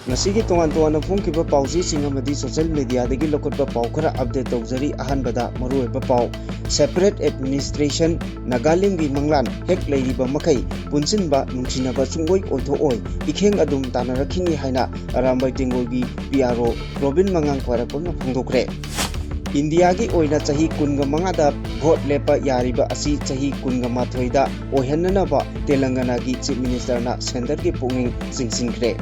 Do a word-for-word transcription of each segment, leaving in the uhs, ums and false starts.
ꯉꯁꯤꯒꯤ ꯇꯣꯉꯥꯟ ꯇꯣꯉꯥꯟꯅ ꯐꯣꯡꯈꯤꯕ ꯄꯥꯎꯆꯦꯁꯤꯡ ꯑꯃꯗꯤ social mediaꯗꯒꯤ ꯂꯧꯈꯠꯄ ꯄꯥꯎ ꯈꯔ update ꯇꯧꯖꯔꯤ꯫ ꯑꯍꯥꯟꯕꯗ ꯃꯔꯨꯑꯣꯏꯕ ꯄꯥꯎ, separate administration, ꯅꯥꯒꯥꯂꯦꯟꯒꯤ ꯃꯪꯂꯥꯟ, ꯍꯦꯛ ꯂꯩꯔꯤꯕ ꯃꯈꯩ ꯄꯨꯟꯁꯤꯟꯕ, ꯅꯨꯡꯁꯤꯅꯕ ꯁꯨꯡꯑꯣꯏ ꯑꯣꯏꯊꯣꯛꯑꯣꯏ, ꯏꯈꯦꯡ ꯑꯗꯨꯝ ꯇꯥꯟꯅꯔꯛꯈꯤꯅꯤ ꯍꯥꯏꯅ ꯑꯔꯥꯝꯕꯥꯏ ꯇꯦꯡꯒꯣꯜꯒꯤ P R O ꯔꯣꯕꯤꯟ ꯃꯉꯥꯡ ꯈ꯭ꯋꯥꯏꯔꯥꯛꯄꯝꯅ ꯐꯣꯡꯗꯣꯛꯈ꯭ꯔꯦ꯫ ꯏꯟꯗꯤꯌꯥꯒꯤ ꯑꯣꯏꯅ ꯆꯍꯤ ꯀꯨꯟꯒ ꯃꯉꯥꯗ vote ꯂꯦꯞꯄ ꯌꯥꯔꯤꯕ ꯑꯁꯤ ꯆꯍꯤ ꯀꯨꯟꯒ ꯃꯥꯊꯣꯏꯗ ꯑꯣꯏꯍꯟꯅꯅꯕ ꯇꯦꯂꯪꯒꯅꯥꯒꯤ Chief Ministerꯅ centreꯒꯤ ꯄꯨꯛꯅꯤꯡ ꯆꯤꯡꯁꯤꯟꯈ꯭ꯔꯦ꯫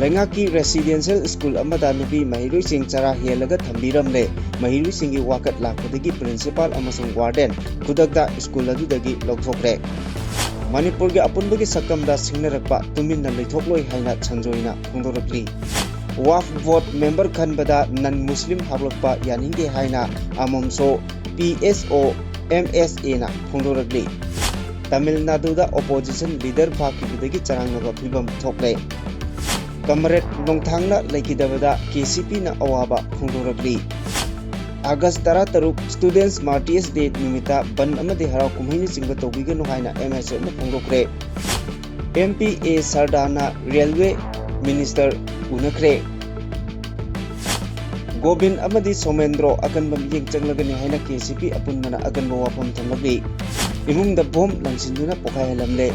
ꯂꯩꯉꯥꯛꯀꯤ residential school ꯑꯃꯗ ꯅꯨꯄꯤ ꯃꯍꯩꯔꯣꯏꯁꯤꯡ ꯆꯔꯥ ꯍꯦꯜꯂꯒ ꯊꯝꯕꯤꯔꯝꯂꯦ꯫ ꯃꯍꯩꯔꯣꯏꯁꯤꯡꯒꯤ ꯋꯥꯀꯠ ꯂꯥꯛꯄꯗꯒꯤ principal ꯑꯃꯁꯨꯡ warden ꯈꯨꯗꯛꯇ school ꯑꯗꯨꯗꯒꯤ ꯂꯧꯊꯣꯛꯈ꯭ꯔꯦ꯫ ꯃꯅꯤꯄꯨꯔꯒꯤ ꯑꯄꯨꯟꯕꯒꯤ ꯁꯛꯇꯝꯗ ꯁꯤꯡꯅꯔꯛꯄ ꯇꯨꯃꯤꯟꯅ ꯂꯩꯊꯣꯛꯂꯣꯏ ꯍꯥꯏꯅ ꯁꯟꯖꯣꯏꯅ ꯐꯣꯡꯗꯣꯔꯛꯂꯤ꯫ Waqf board member ꯈꯟꯕꯗ non Muslim ꯍꯥꯞꯂꯛꯄ ꯌꯥꯅꯤꯡꯗꯦ ꯍꯥꯏꯅ ꯑꯃꯣꯝꯁꯣ P S O M S Aꯅ ꯐꯣꯡꯗꯣꯔꯛꯂꯤ꯫ Tamil ꯅꯥꯗꯨꯗ opposition leader ꯐꯥꯈꯤꯕꯗꯒꯤ ꯆꯔꯥꯡꯅꯕ ꯐꯤꯚꯝ ꯊꯣꯛꯂꯦ꯫ Comrade ꯅꯣꯡꯊꯥꯡꯅ ꯂꯩꯈꯤꯗꯕꯗ K C Pꯅ ꯑꯋꯥꯕ ꯐꯣꯡꯗꯣꯔꯛꯂꯤ꯫ August ꯇꯔꯥꯇꯔꯨꯛ Students Martyrs Day ꯅꯨꯃꯤꯠꯇ ꯕꯟ ꯑꯃꯗꯤ ꯍꯔꯥꯎ ꯀꯨꯝꯍꯩꯅꯆꯤꯡꯕ ꯇꯧꯕꯤꯒꯅꯨ ꯍꯥꯏꯅ M S Fꯅ ꯐꯣꯡꯗꯣꯛꯈ꯭ꯔꯦ꯫ M P A ꯁꯔꯗꯥꯅ railway minister ꯎꯅꯈ꯭ꯔꯦ꯫ Gobin ꯑꯃꯗꯤ ꯁꯣꯃꯦꯟꯗ꯭ꯔꯣ ꯑꯀꯟꯕ ꯃꯤꯠꯌꯦꯡ ꯆꯪꯂꯒꯅꯤ ꯍꯥꯏꯅ K C P ꯑꯄꯨꯟꯕꯅ ꯑꯀꯟꯕ ꯋꯥꯐꯝ ꯊꯝꯂꯛꯂꯤ꯫ ꯏꯃꯨꯡꯗ bomb ꯂꯪꯁꯤꯟꯗꯨꯅ ꯄꯣꯈꯥꯏꯍꯜꯂꯝꯂꯦ꯫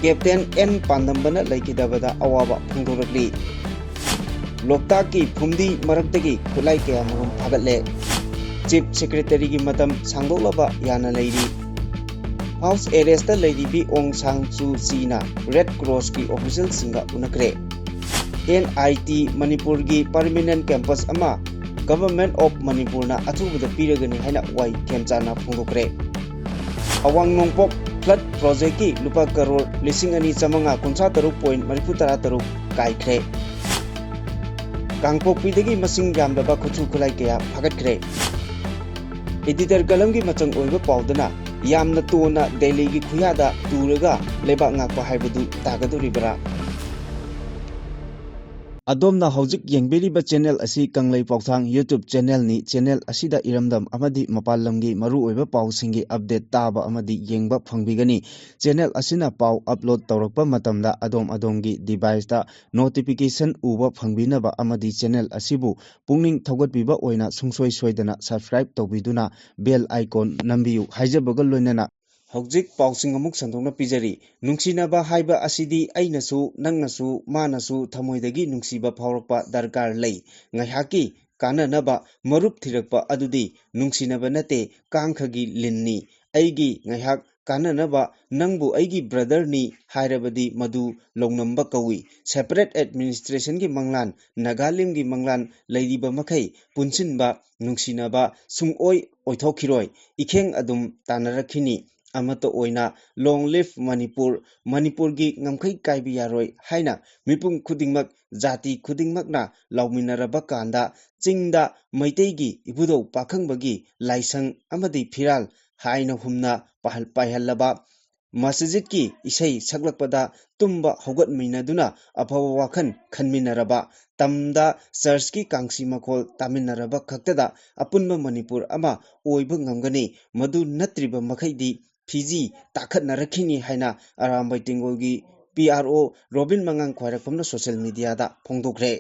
Captain N ꯄꯥꯟꯗꯝꯕꯅ ꯂꯩꯈꯤꯗꯕꯗ ꯑꯋꯥꯕ ꯐꯣꯡꯗꯣꯔꯛꯂꯤ꯫ ꯂꯣꯛꯇꯥꯛꯀꯤ ꯐꯨꯝꯗꯤ ꯃꯔꯛꯇꯒꯤ ꯈꯨꯠꯂꯥꯏ ꯀꯌꯥ ꯃꯔꯨꯝ ꯐꯥꯒꯠꯂꯦ꯫ Chief Secretaryꯒꯤ ꯃꯇꯝ ꯁꯥꯡꯗꯣꯛꯂꯕ ꯌꯥꯅ ꯂꯩꯔꯤ꯫ House arrestꯇ ꯂꯩꯔꯤꯕꯤ ꯑꯣꯡ San Suu ꯆꯤꯅ Red Crossꯀꯤ officialꯁꯤꯡꯒ ꯎꯅꯈ꯭ꯔꯦ꯫ N I T ꯃꯅꯤꯄꯨꯔꯒꯤ permanent campus ꯑꯃ Government of ꯃꯅꯤꯄꯨꯔꯅ ꯑꯊꯨꯕꯗ ꯄꯤꯔꯒꯅꯤ ꯍꯥꯏꯅ ꯋꯥꯏ ꯈꯦꯝꯆꯥꯅ ꯐꯣꯡꯗꯣꯛꯈ꯭ꯔꯦ꯫ ꯑꯋꯥꯡ ꯅꯣꯡꯄꯣꯛ flood projectꯀꯤ ꯂꯨꯄꯥ ꯀꯔꯣꯔ ꯂꯤꯁꯤꯡ ꯑꯅꯤ ꯆꯥꯃꯉꯥ ꯀꯨꯟꯊ꯭ꯔꯥ ꯇꯔꯨꯛ point ꯃꯔꯤꯐꯨ ꯇꯔꯥ ꯇꯔꯨꯛ ꯀꯥꯏꯈ꯭ꯔꯦ꯫ ꯀꯥꯡꯄꯣꯛꯄꯤꯗꯒꯤ ꯃꯁꯤꯡ ꯌꯥꯝꯂꯕ ꯈꯨꯠꯁꯨ ꯈꯨꯠꯂꯥꯏ ꯀꯌꯥ ꯐꯥꯒꯠꯈ꯭ꯔꯦ꯫ Editor ꯀꯂꯝꯒꯤ ꯃꯆꯪ ꯑꯣꯏꯕ ꯄꯥꯎꯗꯅ ꯌꯥꯝꯅ ꯇꯣꯟꯅ ꯗꯦꯜꯂꯤꯒꯤ ꯈꯨꯌꯥꯗ ꯇꯨꯔꯒ ꯂꯩꯕꯥꯛ ꯉꯥꯛꯄ ꯍꯥꯏꯕꯗꯨ ꯇꯥꯒꯗꯧꯔꯤꯕ꯭ꯔꯥ? ꯑꯗꯣꯝꯅ ꯍꯧꯖꯤꯛ ꯌꯦꯡꯕꯤꯔꯤꯕ ꯆꯦꯅꯦꯜ ꯑꯁꯤ ꯀꯪꯂꯩ ꯄꯥꯎꯊꯥꯡ YouTube ꯆꯦꯅꯦꯜꯅꯤ꯫ ꯆꯦꯅꯦꯜ ꯑꯁꯤꯗ ꯏꯔꯝꯗꯝ ꯑꯃꯗꯤ ꯃꯄꯥꯟ ꯂꯝꯒꯤ ꯃꯔꯨꯑꯣꯏꯕ ꯄꯥꯎꯁꯤꯡꯒꯤ ꯑꯞꯗꯦꯠ ꯇꯥꯕ ꯑꯃꯗꯤ ꯌꯦꯡꯕ ꯐꯪꯕꯤꯒꯅꯤ꯫ ꯆꯦꯅꯦꯜ ꯑꯁꯤꯅ ꯄꯥꯎ ꯑꯞꯂꯣꯗ ꯇꯧꯔꯛꯄ ꯃꯇꯝꯗ ꯑꯗꯣꯝ ꯑꯗꯣꯝꯒꯤ ꯗꯤꯚꯥꯏꯁꯇ ꯅꯣꯇꯤꯐꯤꯀꯦꯁꯟ ꯎꯕ ꯐꯪꯕꯤꯅꯕ ꯑꯃꯗꯤ ꯆꯦꯅꯦꯜ ꯑꯁꯤꯕꯨ ꯄꯨꯛꯅꯤꯡ ꯊꯧꯒꯠꯄꯤꯕ ꯑꯣꯏꯅ ꯁꯨꯡꯁꯣꯏ ꯁꯣꯏꯗꯅ ꯁꯕꯁꯀ꯭ꯔꯥꯏꯕ ꯇꯧꯕꯤꯗꯨꯅ ꯕꯦꯜ ꯑꯥꯏꯀꯣꯟ ꯅꯝꯕꯤꯌꯨ ꯍꯥꯏꯖꯕꯒ ꯂꯣꯏꯅꯅ ꯍꯧꯖꯤꯛ ꯄꯥꯎꯁꯤꯡ ꯑꯃꯨꯛ ꯁꯟꯗꯣꯛꯅ ꯄꯤꯖꯔꯤ꯫ ꯅꯨꯡꯁꯤꯅꯕ ꯍꯥꯏꯕ ꯑꯁꯤꯗꯤ ꯑꯩꯅꯁꯨ ꯅꯪꯅꯁꯨ ꯃꯥꯅꯁꯨ ꯊꯃꯣꯏꯗꯒꯤ ꯅꯨꯡꯁꯤꯕ ꯐꯥꯎꯔꯛꯄ ꯗꯔꯀꯥꯔ ꯂꯩ꯫ ꯉꯥꯏꯍꯥꯛꯀꯤ ꯀꯥꯟꯅꯅꯕ ꯃꯔꯨꯞ ꯊꯤꯔꯛꯄ ꯑꯗꯨꯗꯤ ꯅꯨꯡꯁꯤꯅꯕ ꯅꯠꯇꯦ, ꯀꯥꯡꯈꯒꯤ ꯂꯤꯟꯅꯤ꯫ ꯑꯩꯒꯤ ꯉꯥꯏꯍꯥꯛ ꯀꯥꯟꯅꯅꯕ ꯅꯪꯕꯨ ꯑꯩꯒꯤ ꯕ꯭ꯔꯗꯔꯅꯤ ꯍꯥꯏꯔꯕꯗꯤ ꯃꯗꯨ ꯂꯧꯅꯝꯕ ꯀꯧꯏ꯫ ꯁꯦꯄꯔꯦꯠ ꯑꯦꯗꯃꯤꯅꯤꯁꯇ꯭ꯔꯦꯁꯟꯒꯤ ꯃꯪꯂꯥꯟ, ꯅꯥꯒꯥꯂꯦꯟꯒꯤ ꯃꯪꯂꯥꯟ ꯂꯩꯔꯤꯕ ꯃꯈꯩ ꯄꯨꯟꯁꯤꯟꯕ, ꯅꯨꯡꯁꯤꯅꯕ ꯁꯨꯡꯑꯣꯏ ꯑꯣꯏꯊꯣꯛꯈꯤꯔꯣꯏ꯫ ꯏꯈꯦꯡ ꯑꯗꯨꯝ ꯇꯥꯟꯅꯔꯛꯈꯤꯅꯤ꯫ ꯑꯃꯠꯇ ꯑꯣꯏꯅ "Long live ꯃꯅꯤꯄꯨꯔ, ꯃꯅꯤꯄꯨꯔꯒꯤ ꯉꯝꯈꯩ ꯀꯥꯏꯕ ꯌꯥꯔꯣꯏ" ꯍꯥꯏꯅ ꯃꯤꯄꯨꯝ ꯈꯨꯗꯤꯡꯃꯛ, ꯖꯥꯇꯤ ꯈꯨꯗꯤꯡꯃꯛꯅ ꯂꯥꯎꯃꯤꯟꯅꯔꯕ ꯀꯥꯟꯗ ꯆꯤꯡꯗ ꯃꯩꯇꯩꯒꯤ ꯏꯕꯨꯙꯧ ꯄꯥꯈꯪꯕꯒꯤ ꯂꯥꯏꯁꯪ ꯑꯃꯗꯤ ꯐꯤꯔꯥꯜ ꯍꯥꯏꯅ ꯍꯨꯝꯅ ꯄꯥꯍꯜ-, ꯄꯥꯏꯍꯜꯂꯕ, ꯃꯁꯖꯤꯗꯀꯤ ꯏꯁꯩ ꯁꯛꯂꯛꯄꯗ ꯇꯨꯝꯕ ꯍꯧꯒꯠꯃꯤꯟꯅꯗꯨꯅ ꯑꯐꯕ ꯋꯥꯈꯜ ꯈꯟꯃꯤꯟꯅꯔꯕ, ꯇꯝꯗ ꯆꯔꯆꯀꯤ ꯀꯥꯡꯁꯤ ꯃꯈꯣꯜ ꯇꯥꯃꯤꯟꯅꯔꯕ ꯈꯛꯇꯗ ꯑꯄꯨꯟꯕ ꯃꯅꯤꯄꯨꯔ ꯑꯃ ꯑꯣꯏꯕ ꯉꯝꯒꯅꯤ꯫ ꯃꯗꯨ ꯅꯠꯇ꯭ꯔꯤꯕ ꯃꯈꯩꯗꯤ ꯐꯤꯖꯤ ꯇꯥꯈꯠꯅꯔꯛꯈꯤꯅꯤ ꯍꯥꯏꯅ ꯑꯔꯥꯝꯕꯥꯏ ꯇꯦꯡꯒꯣꯜꯒꯤ ꯄꯤ ꯑꯥꯔ ꯑꯣ ꯔꯣꯕꯤꯟ ꯃꯉꯥꯡ ꯈ꯭ꯋꯥꯏꯔꯥꯛꯄꯝꯅ ꯁꯣꯁꯤꯌꯦꯜ ꯃꯤꯗꯤꯌꯥꯗ ꯐꯣꯡꯗꯣꯛꯈ꯭ꯔꯦ꯫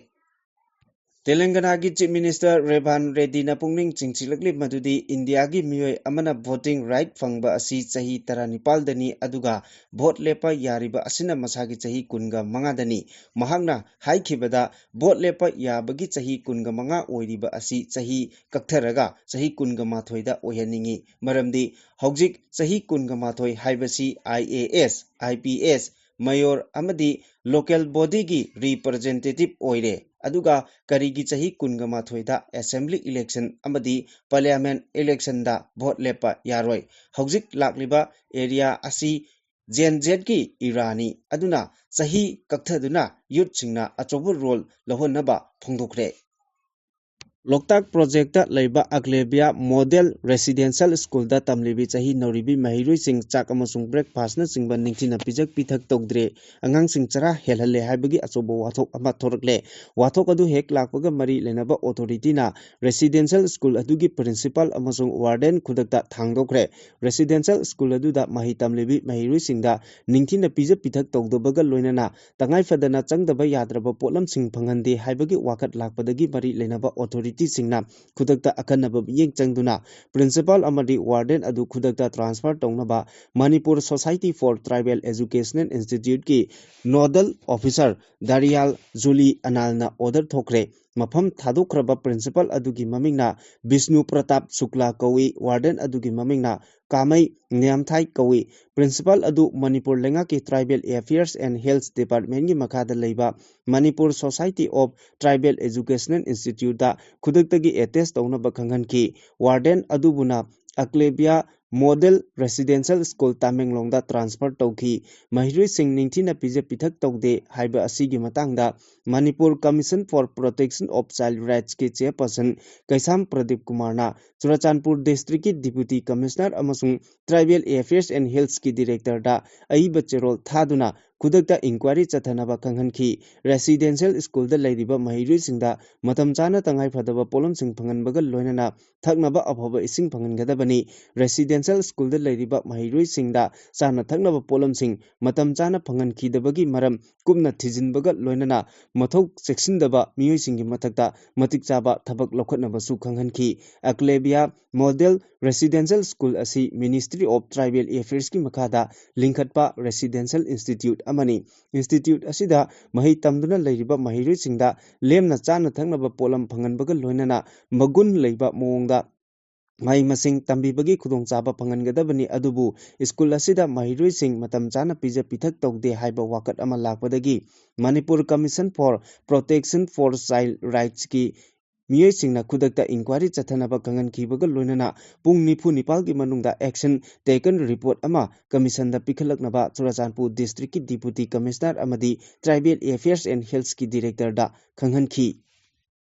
ꯇꯦꯂꯪꯒꯅꯥꯒꯤ ꯆꯤꯐ ꯃꯤꯅꯤꯁꯇꯔ ꯔꯦꯚꯥꯟ ꯔꯦꯗꯗꯤꯅ ꯄꯨꯛꯅꯤꯡ ꯆꯤꯡꯁꯤꯜꯂꯛꯂꯤ ꯃꯗꯨꯗꯤ ꯏꯟꯗꯤꯌꯥꯒꯤ ꯃꯤꯑꯣꯏ ꯑꯃꯅ ꯚꯣꯇꯤꯡ ꯔꯥꯏꯠ ꯐꯪꯕ ꯑꯁꯤ ꯆꯍꯤ ꯇꯔꯥꯅꯤꯄꯥꯜꯗꯅꯤ, ꯑꯗꯨꯒ ꯚꯣꯠ ꯂꯦꯞꯄ ꯌꯥꯔꯤꯕ ꯑꯁꯤꯅ ꯃꯁꯥꯒꯤ ꯆꯍꯤ ꯀꯨꯟꯒ ꯃꯉꯥꯗꯅꯤ꯫ ꯃꯍꯥꯛꯅ ꯍꯥꯏꯈꯤꯕꯗ, ꯚꯣꯠ ꯂꯦꯞꯄ ꯌꯥꯕꯒꯤ ꯆꯍꯤ ꯀꯨꯟꯒ ꯃꯉꯥ ꯑꯣꯏꯔꯤꯕ ꯑꯁꯤ ꯆꯍꯤ ꯀꯛꯊꯔꯒ ꯆꯍꯤ ꯀꯨꯟꯒ ꯃꯥꯊꯣꯏꯗ ꯑꯣꯏꯍꯟꯅꯤꯡꯏ꯫ ꯃꯔꯝꯗꯤ ꯍꯧꯖꯤꯛ ꯆꯍꯤ ꯀꯨꯟꯒ ꯃꯥꯊꯣꯏ ꯍꯥꯏꯕꯁꯤ I A S, I P S, ꯃꯦꯌꯣꯔ ꯑꯃꯗꯤ ꯂꯣꯀꯦꯜ ꯕꯣꯗꯤꯒꯤ ꯔꯤꯄ꯭ꯔꯖꯦꯟꯇꯦꯇꯤꯚ ꯑꯣꯏꯔꯦ꯫ ꯑꯗꯨꯒ ꯀꯔꯤꯒꯤ ꯆꯍꯤ ꯀꯨꯟꯒ ꯃꯥꯊꯣꯏꯗ ꯑꯦꯁꯦꯝꯕ꯭ꯂꯤ ꯏꯂꯦꯛꯁꯟ ꯑꯃꯗꯤ ꯄꯥꯔꯂꯤꯌꯥꯃꯦꯟꯠ ꯏꯂꯦꯛꯁꯟꯗ ꯚꯣꯠ ꯂꯦꯞꯄ ꯌꯥꯔꯣꯏ? ꯍꯧꯖꯤꯛ ꯂꯥꯛꯂꯤꯕ ꯑꯦꯔꯤꯌꯥ ꯑꯁꯤ ꯖꯦꯟ ꯖꯦꯠꯀꯤ ꯏꯔꯥꯅꯤ꯫ ꯑꯗꯨꯅ ꯆꯍꯤ ꯀꯛꯊꯗꯨꯅ ꯌꯨꯠꯁꯤꯡꯅ ꯑꯆꯧꯕ ꯔꯣꯜ ꯂꯧꯍꯟꯅꯕ ꯐꯣꯡꯗꯣꯛꯈ꯭ꯔꯦ꯫ ꯂꯣꯛꯇꯥꯛ ꯄ꯭ꯔꯣꯖꯦꯛꯇ ꯂꯩꯕ ꯑꯛꯂꯦꯕꯤꯌꯥ ꯃꯣꯗꯦꯜ ꯔꯦꯁꯤꯗꯦꯟꯁꯤꯌꯦꯜ ꯁ꯭ꯀꯨꯜꯗ ꯇꯝꯂꯤꯕꯤ ꯆꯍꯤ ꯅꯧꯔꯤꯕꯤ ꯃꯍꯩꯔꯣꯏꯁꯤꯡ ꯆꯥꯛ ꯑꯃꯁꯨꯡ ꯕ꯭ꯔꯦꯛꯐꯥꯁꯅꯆꯤꯡꯕ ꯅꯤꯡꯊꯤꯅ ꯄꯤꯖ ꯄꯤꯊꯛ ꯇꯧꯗ꯭ꯔꯦ꯫ ꯑꯉꯥꯡꯁꯤꯡ ꯆꯔꯥ ꯍꯦꯜꯍꯜꯂꯦ ꯍꯥꯏꯕꯒꯤ ꯑꯆꯧꯕ ꯋꯥꯊꯣꯛ ꯑꯃ ꯊꯣꯔꯛꯂꯦ꯫ ꯋꯥꯊꯣꯛ ꯑꯗꯨ ꯍꯦꯛ ꯂꯥꯛꯄꯒ ꯃꯔꯤ ꯂꯩꯅꯕ ꯑꯣꯊꯣꯔꯤꯇꯤꯅ ꯔꯦꯁꯤꯗꯦꯟꯁꯤꯌꯦꯜ ꯁ꯭ꯀꯨꯜ ꯑꯗꯨꯒꯤ ꯄ꯭ꯔꯤꯟꯁꯤꯄꯥꯜ ꯑꯃꯁꯨꯡ ꯋꯥꯔꯗꯦꯟ ꯈꯨꯗꯛꯇ ꯊꯥꯡꯗꯣꯛꯈ꯭ꯔꯦ꯫ ꯔꯦꯁꯤꯗꯦꯟꯁꯤꯌꯦꯜ ꯁ꯭ꯀꯨꯜ ꯑꯗꯨꯗ ꯃꯍꯩ ꯇꯝꯂꯤꯕꯤ ꯃꯍꯩꯔꯣꯏꯁꯤꯡꯗ ꯅꯤꯡꯊꯤꯅ ꯄꯤꯖ ꯄꯤꯊꯛ ꯇꯧꯗꯕꯒ ꯂꯣꯏꯅꯅ ꯇꯉꯥꯏ ꯐꯗꯅ ꯆꯪꯗꯕ ꯌꯥꯗ꯭ꯔꯕ ꯄꯣꯠꯂꯝꯁꯤꯡ ꯐꯪꯍꯟꯗꯦ ꯍꯥꯏꯕꯒꯤ ꯋꯥꯀꯠ ꯂꯥꯛꯄꯗꯒꯤ ꯃꯔꯤ ꯂꯩꯅꯕ ꯑꯣꯊꯣꯔꯤꯇꯤꯁꯤꯡꯅ ꯈꯨꯗꯛꯇ ꯑꯈꯟꯅꯕ ꯃꯤꯠꯌꯦꯡ ꯆꯪꯗꯨꯅ ꯄ꯭ꯔꯤꯟꯁꯤꯄꯥꯜ ꯑꯃꯗꯤ ꯋꯥꯔꯗꯦꯟ ꯑꯗꯨ ꯈꯨꯗꯛꯇ ꯇ꯭ꯔꯥꯟꯁꯐꯔ ꯇꯧꯅꯕ Manipur society for tribal educational ꯏꯟꯁꯇꯤꯇ꯭ꯌꯨꯠꯀꯤ ꯅꯣꯗꯜ ꯑꯣꯐꯤꯁꯥꯔ ꯗꯥꯔꯤꯌꯥꯜ ꯖꯨꯂꯤ ꯑꯅꯥꯜꯅ ꯑꯣꯔꯗꯔ ꯊꯣꯛꯈ꯭ꯔꯦ꯫ ꯃꯐꯝ ꯊꯥꯗꯣꯛꯈ꯭ꯔꯕ ꯄ꯭ꯔꯤꯟꯁꯤꯄꯥꯜ ꯑꯗꯨꯒꯤ ꯃꯃꯤꯡꯅ ꯕꯤꯁꯅꯨ ꯄ꯭ꯔꯇꯥꯞ ꯁꯨꯛꯂꯥ ꯀꯧꯏ, ꯋꯥꯔꯗꯦꯟ ꯑꯗꯨꯒꯤ ꯃꯃꯤꯡꯅ ꯀꯥꯃꯩ ꯅꯤꯌꯥꯝꯊꯥꯏ ꯀꯧꯏ꯫ ꯄ꯭ꯔꯤꯟꯁꯤꯄꯥꯜ ꯑꯗꯨ ꯃꯅꯤꯄꯨꯔ ꯂꯩꯉꯥꯛꯀꯤ ꯇ꯭ꯔꯥꯏꯕꯦꯜ ꯑꯦꯐꯤꯌꯔꯁ ꯑꯦꯟ ꯍꯦꯜꯊ ꯗꯤꯄꯥꯔꯠꯃꯦꯟꯒꯤ ꯃꯈꯥꯗ ꯂꯩꯕ Manipur society of tribal educational ꯏꯟꯁꯇꯤꯇ꯭ꯌꯨꯠꯇ ꯈꯨꯗꯛꯇꯒꯤ ꯑꯦꯇꯦꯁ ꯇꯧꯅꯕ ꯈꯪꯍꯟꯈꯤ꯫ ꯋꯥꯔꯗꯦꯟ ꯑꯗꯨꯕꯨꯅ ꯑꯛꯂꯦꯕꯤꯌꯥ ꯃꯣꯗꯦꯜ ꯔꯦꯁꯤꯗꯦꯟꯁꯤꯌꯦꯜ ꯁ꯭ꯀꯨꯜ ꯇꯥꯃꯦꯡꯂꯣꯡꯗ ꯇ꯭ꯔꯥꯟꯁꯐꯔ ꯇꯧꯈꯤ꯫ ꯃꯍꯩꯔꯣꯏꯁꯤꯡ ꯅꯤꯡꯊꯤꯅ ꯄꯤꯖ ꯄꯤꯊꯛ ꯇꯧꯗꯦ ꯍꯥꯏꯕ ꯑꯁꯤꯒꯤ ꯃꯇꯥꯡꯗ Manipur commission for protection of child ꯔꯥꯏꯠꯁꯀꯤ ꯆꯦꯌꯔꯄꯔꯁꯟ ꯀꯩꯁꯥꯝ ꯄ꯭ꯔꯗꯤꯞ ꯀꯨꯃꯥꯔꯅ ꯆꯨꯔꯆꯥꯟꯄꯨꯔ ꯗꯤꯁꯇ꯭ꯔꯤꯛꯀꯤ ꯗꯤꯄꯨꯇꯤ ꯀꯃꯤꯁꯅꯔ ꯑꯃꯁꯨꯡ ꯇ꯭ꯔꯥꯏꯕꯦꯜ ꯑꯦꯐꯤꯌꯔꯁ ꯑꯦꯟ ꯍꯦꯜꯊꯀꯤ ꯗꯤꯔꯦꯛꯇꯔꯗ ꯑꯏꯕ ꯆꯦꯔꯣꯜ ꯊꯥꯗꯨꯅ ꯈꯨꯗꯛꯇ ꯏꯟꯀ꯭ꯋꯥꯏꯔꯤ ꯆꯠꯊꯅꯕ ꯈꯪꯍꯟꯈꯤ꯫ ꯔꯦꯁꯤꯗꯦꯟꯁꯤꯌꯦꯜ ꯁ꯭ꯀꯨꯜꯗ ꯂꯩꯔꯤꯕ ꯃꯍꯩꯔꯣꯏꯁꯤꯡꯗ ꯃꯇꯝ ꯆꯥꯅ ꯇꯉꯥꯏ ꯐꯗꯕ ꯄꯣꯠꯂꯝꯁꯤꯡ ꯐꯪꯍꯟꯕꯒ ꯂꯣꯏꯅꯅ ꯊꯛꯅꯕ ꯑꯐꯕ ꯏꯁꯤꯡ ꯐꯪꯍꯟꯒꯗꯕꯅꯤ꯫ ꯔꯦꯁꯤꯗꯦꯟꯁꯤꯌꯦꯜ ꯁ꯭ꯀꯨꯜꯗ ꯂꯩꯔꯤꯕ ꯃꯍꯩꯔꯣꯏꯁꯤꯡꯗ ꯆꯥꯅ ꯊꯛꯅꯕ ꯄꯣꯠꯂꯝꯁꯤꯡ ꯃꯇꯝ ꯆꯥꯅ ꯐꯪꯍꯟꯈꯤꯗꯕꯒꯤ ꯃꯔꯝ ꯀꯨꯞꯅ ꯊꯤꯖꯤꯟꯕꯒ ꯂꯣꯏꯅꯅ ꯃꯊꯧ ꯆꯦꯛꯁꯤꯟꯗꯕ ꯃꯤꯑꯣꯏꯁꯤꯡꯒꯤ ꯃꯊꯛꯇ ꯃꯇꯤꯛ ꯆꯥꯕ ꯊꯕꯛ ꯂꯧꯈꯠꯅꯕꯁꯨ ꯈꯪꯍꯟꯈꯤ꯫ ꯑꯦꯀ꯭ꯂꯦꯕꯤꯌꯥ ꯃꯣꯗꯦꯜ ꯔꯦꯁꯤꯗꯦꯟꯁꯤꯌꯦꯜ ꯁ꯭ꯀꯨꯜ ꯑꯁꯤ ꯃꯤꯅꯤꯁꯇ꯭ꯔꯤ ꯑꯣꯐ ꯇ꯭ꯔꯥꯏꯕꯦꯜ ꯑꯦꯐꯤꯌꯔꯁꯀꯤ ꯃꯈꯥꯗ ꯂꯤꯡꯈꯠꯄ ꯔꯦꯁꯤꯗꯦꯟꯁꯤꯌꯦꯜ ꯏꯟꯁꯇꯤꯇ꯭ꯌꯨꯠ ꯑꯃꯅꯤ꯫ ꯏꯟꯁꯇꯤꯇ꯭ꯌꯨꯠ ꯑꯁꯤꯗ ꯃꯍꯩ ꯇꯝꯗꯨꯅ ꯂꯩꯔꯤꯕ ꯃꯍꯩꯔꯣꯏꯁꯤꯡꯗ ꯂꯦꯝꯅ ꯆꯥꯅ ꯊꯛꯅꯕ ꯄꯣꯠꯂꯝ ꯐꯪꯍꯟꯕꯒ ꯂꯣꯏꯅꯅ ꯃꯒꯨꯟ ꯂꯩꯕ ꯃꯑꯣꯡꯗ ꯃꯍꯩ ꯃꯁꯤꯡ ꯇꯝꯕꯤꯕꯒꯤ ꯈꯨꯗꯣꯡꯆꯥꯕ ꯐꯪꯍꯟꯒꯗꯕꯅꯤ꯫ ꯑꯗꯨꯕꯨ ꯁ꯭ꯀꯨꯜ ꯑꯁꯤꯗ ꯃꯍꯩꯔꯣꯏꯁꯤꯡ ꯃꯇꯝ ꯆꯥꯅ ꯄꯤꯖ ꯄꯤꯊꯛ ꯇꯧꯗꯦ ꯍꯥꯏꯕ ꯋꯥꯀꯠ ꯑꯃ ꯂꯥꯛꯄꯗꯒꯤ Manipur commission for protection for child ꯔꯥꯏꯠꯁꯀꯤ ꯃꯤꯑꯣꯏꯁꯤꯡꯅ ꯈꯨꯗꯛꯇ ꯏꯟꯀ꯭ꯋꯥꯏꯔꯤ ꯆꯠꯊꯅꯕ ꯈꯪꯍꯟꯈꯤꯕꯒ ꯂꯣꯏꯅꯅ ꯄꯨꯡ ꯅꯤꯐꯨ ꯅꯤꯄꯥꯜꯒꯤ ꯃꯅꯨꯡꯗ ꯑꯦꯛꯁꯟ ꯇꯦꯀꯟ ꯔꯤꯄꯣꯔꯠ ꯑꯃ ꯀꯃꯤꯁꯟꯗ ꯄꯤꯈꯠꯂꯛꯅꯕ ꯆꯨꯔꯆꯥꯟꯄꯨꯔ ꯗꯤꯁꯇ꯭ꯔꯤꯛꯀꯤ ꯗꯤꯄꯨꯇꯤ ꯀꯃꯤꯁꯅꯔ ꯑꯃꯗꯤ ꯇ꯭ꯔꯥꯏꯕꯦꯜ ꯑꯦꯐꯤꯌꯔꯁ ꯑꯦꯟ ꯍꯦꯜꯊꯀꯤ ꯗꯤꯔꯦꯛꯇꯔꯗ ꯈꯪꯍꯟꯈꯤ꯫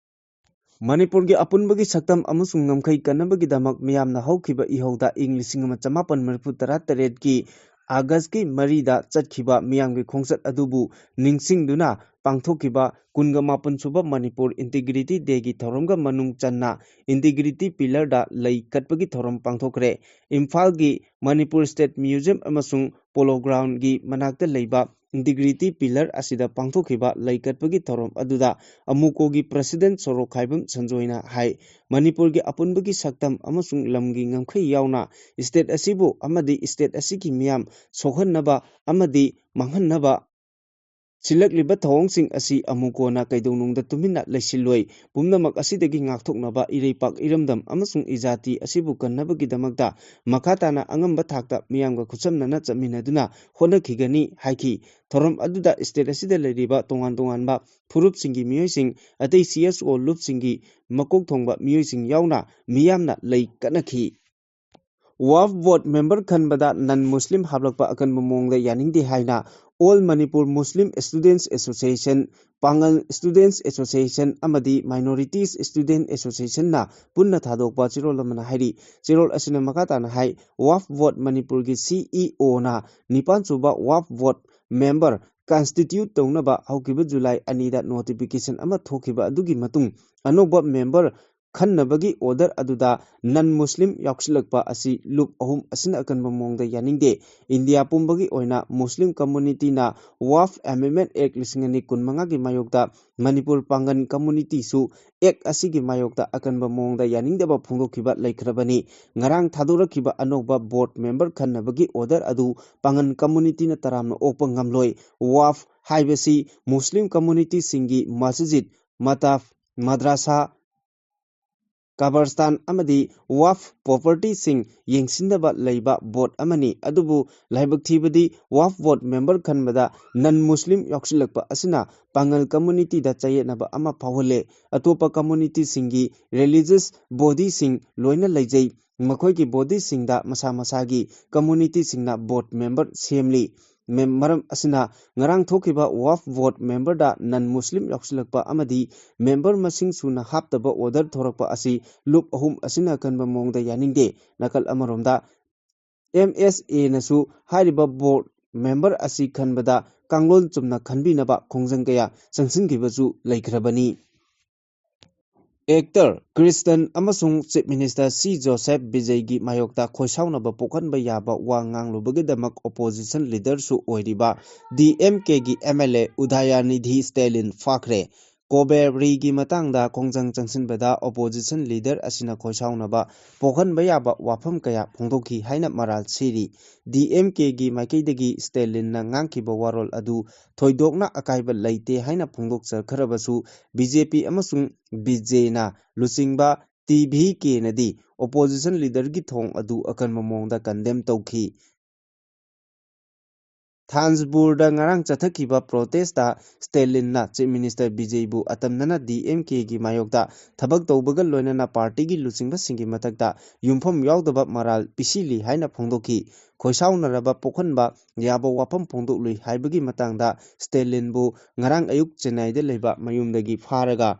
ꯃꯅꯤꯄꯨꯔꯒꯤ ꯑꯄꯨꯟꯕꯒꯤ ꯁꯛꯇꯝ ꯑꯃꯁꯨꯡ ꯉꯝꯈꯩ ꯀꯟꯅꯕꯒꯤꯗꯃꯛ ꯃꯤꯌꯥꯝꯅ ꯍꯧꯈꯤꯕ ꯏꯍꯧꯗ ꯏꯪ ꯂꯤꯁꯤꯡ ꯑꯃ ꯆꯃꯥꯄꯟ ꯃꯔꯤꯐꯨ ꯇꯔꯥ ꯇꯔꯦꯠꯀꯤ ꯑꯥꯒꯁꯀꯤ ꯃꯔꯤꯗ ꯆꯠꯈꯤꯕ ꯃꯤꯌꯥꯝꯒꯤ ꯈꯣꯡꯆꯠ ꯑꯗꯨꯕꯨ ꯅꯤꯡꯁꯤꯡꯗꯨꯅ ꯄꯥꯡꯊꯣꯛꯈꯤꯕ ꯀꯨꯟꯒ ꯃꯥꯄꯟ ꯁꯨꯕ ꯃꯅꯤꯄꯨꯔ ꯏꯟꯇꯤꯒ꯭ꯔꯤꯇꯤ ꯗꯦꯒꯤ ꯊꯧꯔꯝꯒ ꯃꯅꯨꯡ ꯆꯟꯅ ꯏꯟꯇꯤꯒ꯭ꯔꯤꯇꯤ ꯄꯤꯂꯔꯗ ꯂꯩ ꯀꯠꯄꯒꯤ ꯊꯧꯔꯝ ꯄꯥꯡꯊꯣꯛꯈ꯭ꯔꯦ꯫ ꯏꯝꯐꯥꯜꯒꯤ ꯃꯅꯤꯄꯨꯔ ꯁ꯭ꯇꯦꯠ ꯃ꯭ꯌꯨꯖꯤꯌꯝ ꯑꯃꯁꯨꯡ ꯄꯣꯂꯣ ꯒ꯭ꯔꯥꯎꯟꯒꯤ ꯃꯅꯥꯛꯇ ꯂꯩꯕ ꯏꯟꯇꯤꯒ꯭ꯔꯤꯇꯤ ꯄꯤꯂꯔ ꯑꯁꯤꯗ ꯄꯥꯡꯊꯣꯛꯈꯤꯕ ꯂꯩ ꯀꯠꯄꯒꯤ ꯊꯧꯔꯝ ꯑꯗꯨꯗ ꯑꯃꯨꯀꯣꯒꯤ ꯄ꯭ꯔꯁꯤꯗꯦꯟꯠ ꯁꯣꯔꯣꯛꯈꯥꯏꯕꯝ ꯁꯟꯖꯣꯏꯅ ꯍꯥꯏ, ꯃꯅꯤꯄꯨꯔꯒꯤ ꯑꯄꯨꯟꯕꯒꯤ ꯁꯛꯇꯝ ꯑꯃꯁꯨꯡ ꯂꯝꯒꯤ ꯉꯝꯈꯩ ꯌꯥꯎꯅ ꯁ꯭ꯇꯦꯠ ꯑꯁꯤꯕꯨ ꯑꯃꯗꯤ ꯁ꯭ꯇꯦꯠ ꯑꯁꯤꯒꯤ ꯃꯤꯌꯥꯝ ꯁꯣꯛꯍꯟꯅꯕ ꯑꯃꯗꯤ ꯃꯥꯡꯍꯟꯅꯕ ꯁꯤꯜꯂꯛꯂꯤꯕ ꯊꯧꯑꯣꯡꯁꯤꯡ ꯑꯁꯤ ꯑꯃꯨꯀꯣꯅ ꯀꯩꯗꯧꯅꯨꯡꯗ ꯇꯨꯃꯤꯟꯅ ꯂꯩꯁꯤꯜꯂꯣꯏ꯫ ꯄꯨꯝꯅꯃꯛ ꯑꯁꯤꯗꯒꯤ ꯉꯥꯛꯊꯣꯛꯅꯕ ꯏꯔꯩꯄꯥꯛ ꯏꯔꯝꯗꯝ ꯑꯃꯁꯨꯡ ꯏꯖꯥꯇꯤ ꯑꯁꯤꯕꯨ ꯀꯟꯅꯕꯒꯤꯗꯃꯛꯇ ꯃꯈꯥ ꯇꯥꯅ ꯑꯉꯝꯕ ꯊꯥꯛꯇ ꯃꯤꯌꯥꯝꯒ ꯈꯨꯠꯁꯝꯅꯅ ꯆꯠꯃꯤꯟꯅꯗꯨꯅ ꯍꯣꯠꯅꯈꯤꯒꯅꯤ ꯍꯥꯏꯈꯤ꯫ ꯊꯧꯔꯝ ꯑꯗꯨꯗ ꯁ꯭ꯇꯦꯠ ꯑꯁꯤꯗ ꯂꯩꯔꯤꯕ ꯇꯣꯉꯥꯟ ꯇꯣꯉꯥꯟꯕ ꯐꯨꯔꯨꯞꯁꯤꯡꯒꯤ ꯃꯤꯑꯣꯏꯁꯤꯡ, ꯑꯇꯩ ꯁꯤ ꯑꯦꯁ ꯑꯣ ꯂꯨꯞꯁꯤꯡꯒꯤ ꯃꯀꯣꯛ ꯊꯣꯡꯕ ꯃꯤꯑꯣꯏꯁꯤꯡ ꯌꯥꯎꯅ ꯃꯤꯌꯥꯝꯅ ꯂꯩ ꯀꯠꯅꯈꯤ꯫ ꯋꯥꯐ ꯕꯣꯔꯗ ꯃꯦꯝꯕꯔ ꯈꯟꯕꯗ ꯅꯟ ꯃꯨꯁꯂꯤꯝ ꯍꯥꯞꯂꯛꯄ ꯑꯀꯟꯕ ꯃꯑꯣꯡꯗ ꯌꯥꯅꯤꯡꯗꯦ ꯍꯥꯏꯅ ꯑꯣꯜ ꯃꯅꯤꯄꯨꯔ ꯃꯨꯁꯂꯤꯝ ꯁ꯭ꯇꯨꯗꯦꯟꯠꯁ ꯑꯦꯁꯣꯁꯤꯌꯦꯁꯟ, ꯄꯥꯉꯜ ꯁ꯭ꯇꯨꯗꯦꯟꯠꯁ ꯑꯦꯁꯣꯁꯤꯌꯦꯁꯟ ꯑꯃꯗꯤ ꯃꯥꯏꯅꯣꯔꯤꯇꯤꯁ ꯁ꯭ꯇꯨꯗꯦꯟꯠ ꯑꯦꯁꯣꯁꯤꯌꯦꯁꯟꯅ ꯄꯨꯟꯅ ꯊꯥꯗꯣꯛꯄ ꯆꯦꯔꯣꯜ ꯑꯃꯅ ꯍꯥꯏꯔꯤ꯫ ꯆꯦꯔꯣꯜ ꯑꯁꯤꯅ ꯃꯈꯥ ꯇꯥꯅ ꯍꯥꯏ, ꯋꯥꯐ ꯕꯣꯔꯗ ꯃꯅꯤꯄꯨꯔꯒꯤ ꯁꯤ ꯏ ꯑꯣꯅ ꯅꯤꯄꯥꯟ ꯁꯨꯕ ꯋꯥꯐ ꯕꯣꯔꯗ ꯃꯦꯝꯕꯔ ꯀꯟꯁꯇꯤꯇ꯭ꯌꯨꯠ ꯇꯧꯅꯕ ꯍꯧꯈꯤꯕ ꯖꯨꯂꯥꯏ ꯑꯅꯤꯗ ꯅꯣꯇꯤꯐꯤꯀꯦꯁꯟ ꯑꯃ ꯊꯣꯛꯈꯤꯕ ꯑꯗꯨꯒꯤ ꯃꯇꯨꯡ ꯑꯅꯧꯕ ꯃꯦꯝꯕꯔ ꯈꯟꯅꯕꯒꯤ ꯑꯣꯔꯗꯔ ꯑꯗꯨꯗ ꯅꯟ ꯃꯨꯁꯂꯤꯝ ꯌꯥꯎꯁꯤꯜꯂꯛꯄ ꯑꯁꯤ ꯂꯨꯞ ꯑꯍꯨꯝ ꯑꯁꯤꯅ ꯑꯀꯟꯕ ꯃꯑꯣꯡꯗ ꯌꯥꯅꯤꯡꯗꯦ꯫ ꯏꯟꯗꯤꯌꯥ ꯄꯨꯝꯕꯒꯤ ꯑꯣꯏꯅ ꯃꯨꯁꯂꯤꯝ ꯀꯝꯃꯨꯅꯤꯇꯤꯅ ꯋꯥꯐ ꯑꯦꯃꯦꯟꯗꯃꯦꯟꯠ ꯑꯦꯛ ꯂꯤꯁꯤꯡ ꯑꯅꯤ ꯀꯨꯟꯃꯉꯥꯒꯤ ꯃꯥꯌꯣꯛꯇ ꯃꯅꯤꯄꯨꯔ ꯄꯥꯡꯒꯜ ꯀꯝꯃꯨꯅꯤꯇꯤꯁꯨ ꯑꯦꯛ ꯑꯁꯤꯒꯤ ꯃꯥꯌꯣꯛꯇ ꯑꯀꯟꯕ ꯃꯑꯣꯡꯗ ꯌꯥꯅꯤꯡꯗꯕ ꯐꯣꯡꯗꯣꯛꯈꯤꯕ ꯂꯩꯈ꯭ꯔꯕꯅꯤ꯫ ꯉꯔꯥꯡ ꯊꯥꯗꯣꯔꯛꯈꯤꯕ ꯑꯅꯧꯕ ꯕꯣꯔꯗ ꯃꯦꯝꯕꯔ ꯈꯟꯅꯕꯒꯤ ꯑꯣꯔꯗꯔ ꯑꯗꯨ ꯄꯥꯡꯒꯜ ꯀꯝꯃꯨꯅꯤꯇꯤꯅ ꯇꯔꯥꯝꯅ ꯑꯣꯛꯄ ꯉꯝꯂꯣꯏ꯫ ꯋꯥꯐ ꯍꯥꯏꯕꯁꯤ ꯃꯨꯁꯂꯤꯝ ꯀꯝꯃꯨꯅꯤꯇꯤꯁꯤꯡꯒꯤ ꯃꯁꯖꯤꯗ, ꯃꯇꯥꯐ, ꯃꯗ꯭ꯔꯁꯥ, ꯀꯕꯔꯁꯇꯥꯟ ꯑꯃꯗꯤ ꯋꯥꯐ ꯄ꯭ꯔꯣꯄꯔꯇꯤꯁꯤꯡ ꯌꯦꯡꯁꯤꯟꯅꯕ ꯂꯩꯕ ꯕꯣꯔꯗ ꯑꯃꯅꯤ꯫ ꯑꯗꯨꯕꯨ ꯂꯥꯏꯕꯛ ꯊꯤꯕꯗꯤ ꯋꯥꯐ ꯕꯣꯔꯗ ꯃꯦꯝꯕꯔ ꯈꯟꯕꯗ ꯅꯟ ꯃꯨꯁꯂꯤꯝ ꯌꯥꯎꯁꯤꯜꯂꯛꯄ ꯑꯁꯤꯅ ꯄꯥꯉꯜ ꯀꯝꯃꯨꯅꯤꯇꯤꯗ ꯆꯌꯦꯠꯅꯕ ꯑꯃ ꯐꯥꯎꯍꯜꯂꯦ꯫ ꯑꯇꯣꯞꯄ ꯀꯝꯃꯨꯅꯤꯇꯤꯁꯤꯡꯒꯤ ꯔꯤꯂꯤꯖꯁ ꯕꯣꯗꯤꯁꯤꯡ ꯂꯣꯏꯅ ꯂꯩꯖꯩ꯫ ꯃꯈꯣꯏꯒꯤ ꯕꯣꯗꯤꯁꯤꯡꯗ ꯃꯁꯥ ꯃꯁꯥꯒꯤ ꯀꯝꯃꯨꯅꯤꯇꯤꯁꯤꯡꯅ ꯕꯣꯔꯗ ꯃꯦꯝꯕꯔ ꯁꯦꯝꯂꯤ꯫ ꯃꯦꯝ-, ꯃꯔꯝ ꯑꯁꯤꯅ ꯉꯔꯥꯡ ꯊꯣꯛꯈꯤꯕ ꯋꯥꯐ ꯕꯣꯔꯗ ꯃꯦꯝꯕꯔꯗ ꯅꯟ ꯃꯨꯁꯂꯤꯝ ꯌꯥꯎꯁꯤꯜꯂꯛꯄ ꯑꯃꯗꯤ ꯃꯦꯝꯕꯔ ꯃꯁꯤꯡ ꯁꯨꯅ ꯍꯥꯞꯇꯕ ꯑꯣꯔꯗꯔ ꯊꯣꯔꯛꯄ ꯑꯁꯤ ꯂꯨꯞ ꯑꯍꯨꯝ ꯑꯁꯤꯅ ꯑꯀꯟꯕ ꯃꯑꯣꯡꯗ ꯌꯥꯅꯤꯡꯗꯦ꯫ ꯅꯥꯀꯜ ꯑꯃꯔꯣꯝꯗ ꯑꯦꯝ ꯑꯦꯁ ꯑꯦꯅꯁꯨ ꯍꯥꯏꯔꯤꯕ ꯕꯣꯔꯗ ꯃꯦꯝꯕꯔ ꯑꯁꯤ ꯈꯟꯕꯗ ꯀꯥꯡꯂꯣꯟ ꯆꯨꯝꯅ ꯈꯟꯕꯤꯅꯕ ꯈꯣꯡꯖꯪ ꯀꯌꯥ ꯆꯪꯁꯤꯟꯈꯤꯕꯁꯨ ꯂꯩꯈ꯭ꯔꯕꯅꯤ꯫ ꯑꯦꯛꯇꯔ ꯀ꯭ꯔꯤꯁꯇꯟ ꯑꯃꯁꯨꯡ ꯆꯤꯐ ꯃꯤꯅꯤꯁꯇꯔ ꯁꯤ ꯖꯣꯁꯦꯐ ꯕꯤꯖꯩꯒꯤ ꯃꯥꯌꯣꯛꯇ ꯈꯣꯏꯁꯥꯎꯅꯕ ꯄꯣꯛꯍꯟꯕ ꯌꯥꯕ ꯋꯥ ꯉꯥꯡꯂꯨꯕꯒꯤꯗꯃꯛ ꯑꯣꯄꯣꯖꯤꯁꯟ ꯂꯤꯗꯔꯁꯨ ꯑꯣꯏꯔꯤꯕ ꯗꯤ ꯑꯦꯝ ꯀꯦꯒꯤ M L A Udhayanidhi Stalin ꯐꯥꯈ꯭ꯔꯦ꯫ ꯀꯣꯕꯦꯔꯤꯒꯤ ꯃꯇꯥꯡꯗ ꯈꯣꯡꯖꯪ ꯆꯪꯁꯤꯟꯕꯗ ꯑꯣꯄꯣꯖꯤꯁꯟ ꯂꯤꯗꯔ ꯑꯁꯤꯅ ꯈꯣꯏꯁꯥꯎꯅꯕ ꯄꯣꯛꯍꯟꯕ ꯌꯥꯕ ꯋꯥꯐꯝ ꯀꯌꯥ ꯐꯣꯡꯗꯣꯛꯈꯤ ꯍꯥꯏꯅ ꯃꯔꯥꯜ ꯁꯤꯔꯤ꯫ ꯗꯤ ꯑꯦꯝ ꯀꯦꯒꯤ ꯃꯥꯏꯀꯩꯗꯒꯤ ꯁ꯭ꯇꯦꯂꯤꯟꯅ ꯉꯥꯡꯈꯤꯕ ꯋꯥꯔꯣꯜ ꯑꯗꯨ ꯊꯣꯏꯗꯣꯛꯅ ꯑꯀꯥꯏꯕ ꯂꯩꯇꯦ ꯍꯥꯏꯅ ꯐꯣꯡꯗꯣꯛꯆꯈ꯭ꯔꯕꯁꯨ, ꯕꯤ ꯖꯦ ꯄꯤ ꯑꯃꯁꯨꯡ ꯕꯤ ꯖꯦꯅ ꯂꯨꯆꯤꯡꯕ ꯇꯤ ꯚꯤ ꯀꯦꯅꯗꯤ ꯑꯣꯄꯣꯖꯤꯁꯟ ꯂꯤꯗꯔꯒꯤ ꯊꯣꯡ ꯑꯗꯨ ꯑꯀꯟꯕ ꯃꯑꯣꯡꯗ ꯀꯟꯗꯦꯝ ꯇꯧꯈꯤ꯫ ꯊꯥꯟꯖꯄꯨꯔꯗ ꯉꯔꯥꯡ ꯆꯠꯊꯈꯤꯕ ꯄ꯭ꯔꯣꯇꯦꯁꯇ ꯁ꯭ꯇꯦꯂꯤꯟꯅ ꯆꯤꯐ ꯃꯤꯅꯤꯁꯇꯔ ꯕꯤꯖꯦꯕꯨ ꯑꯇꯝꯅꯅ ꯗꯤ ꯑꯦꯝ ꯀꯦꯒꯤ ꯃꯥꯌꯣꯛꯇ ꯊꯕꯛ ꯇꯧꯕꯒ ꯂꯣꯏꯅꯅ ꯄꯥꯔꯇꯤꯒꯤ ꯂꯨꯆꯤꯡꯕꯁꯤꯡꯒꯤ ꯃꯊꯛꯇ ꯌꯨꯝꯐꯝ ꯌꯥꯎꯗꯕ ꯃꯔꯥꯜ ꯄꯤꯁꯤꯜꯂꯤ ꯍꯥꯏꯅ ꯐꯣꯡꯗꯣꯛꯈꯤ꯫ ꯈꯣꯏꯁꯥꯎꯅꯔꯕ ꯄꯣꯛꯍꯟꯕ ꯌꯥꯕ ꯋꯥꯐꯝ ꯐꯣꯡꯗꯣꯛꯂꯨꯏ ꯍꯥꯏꯕꯒꯤ ꯃꯇꯥꯡꯗ ꯁ꯭ꯇꯦꯂꯤꯟꯕꯨ ꯉꯔꯥꯡ ꯑꯌꯨꯛ ꯆꯦꯟꯅꯥꯏꯗ ꯂꯩꯕ ꯃꯌꯨꯝꯗꯒꯤ ꯐꯥꯔꯒ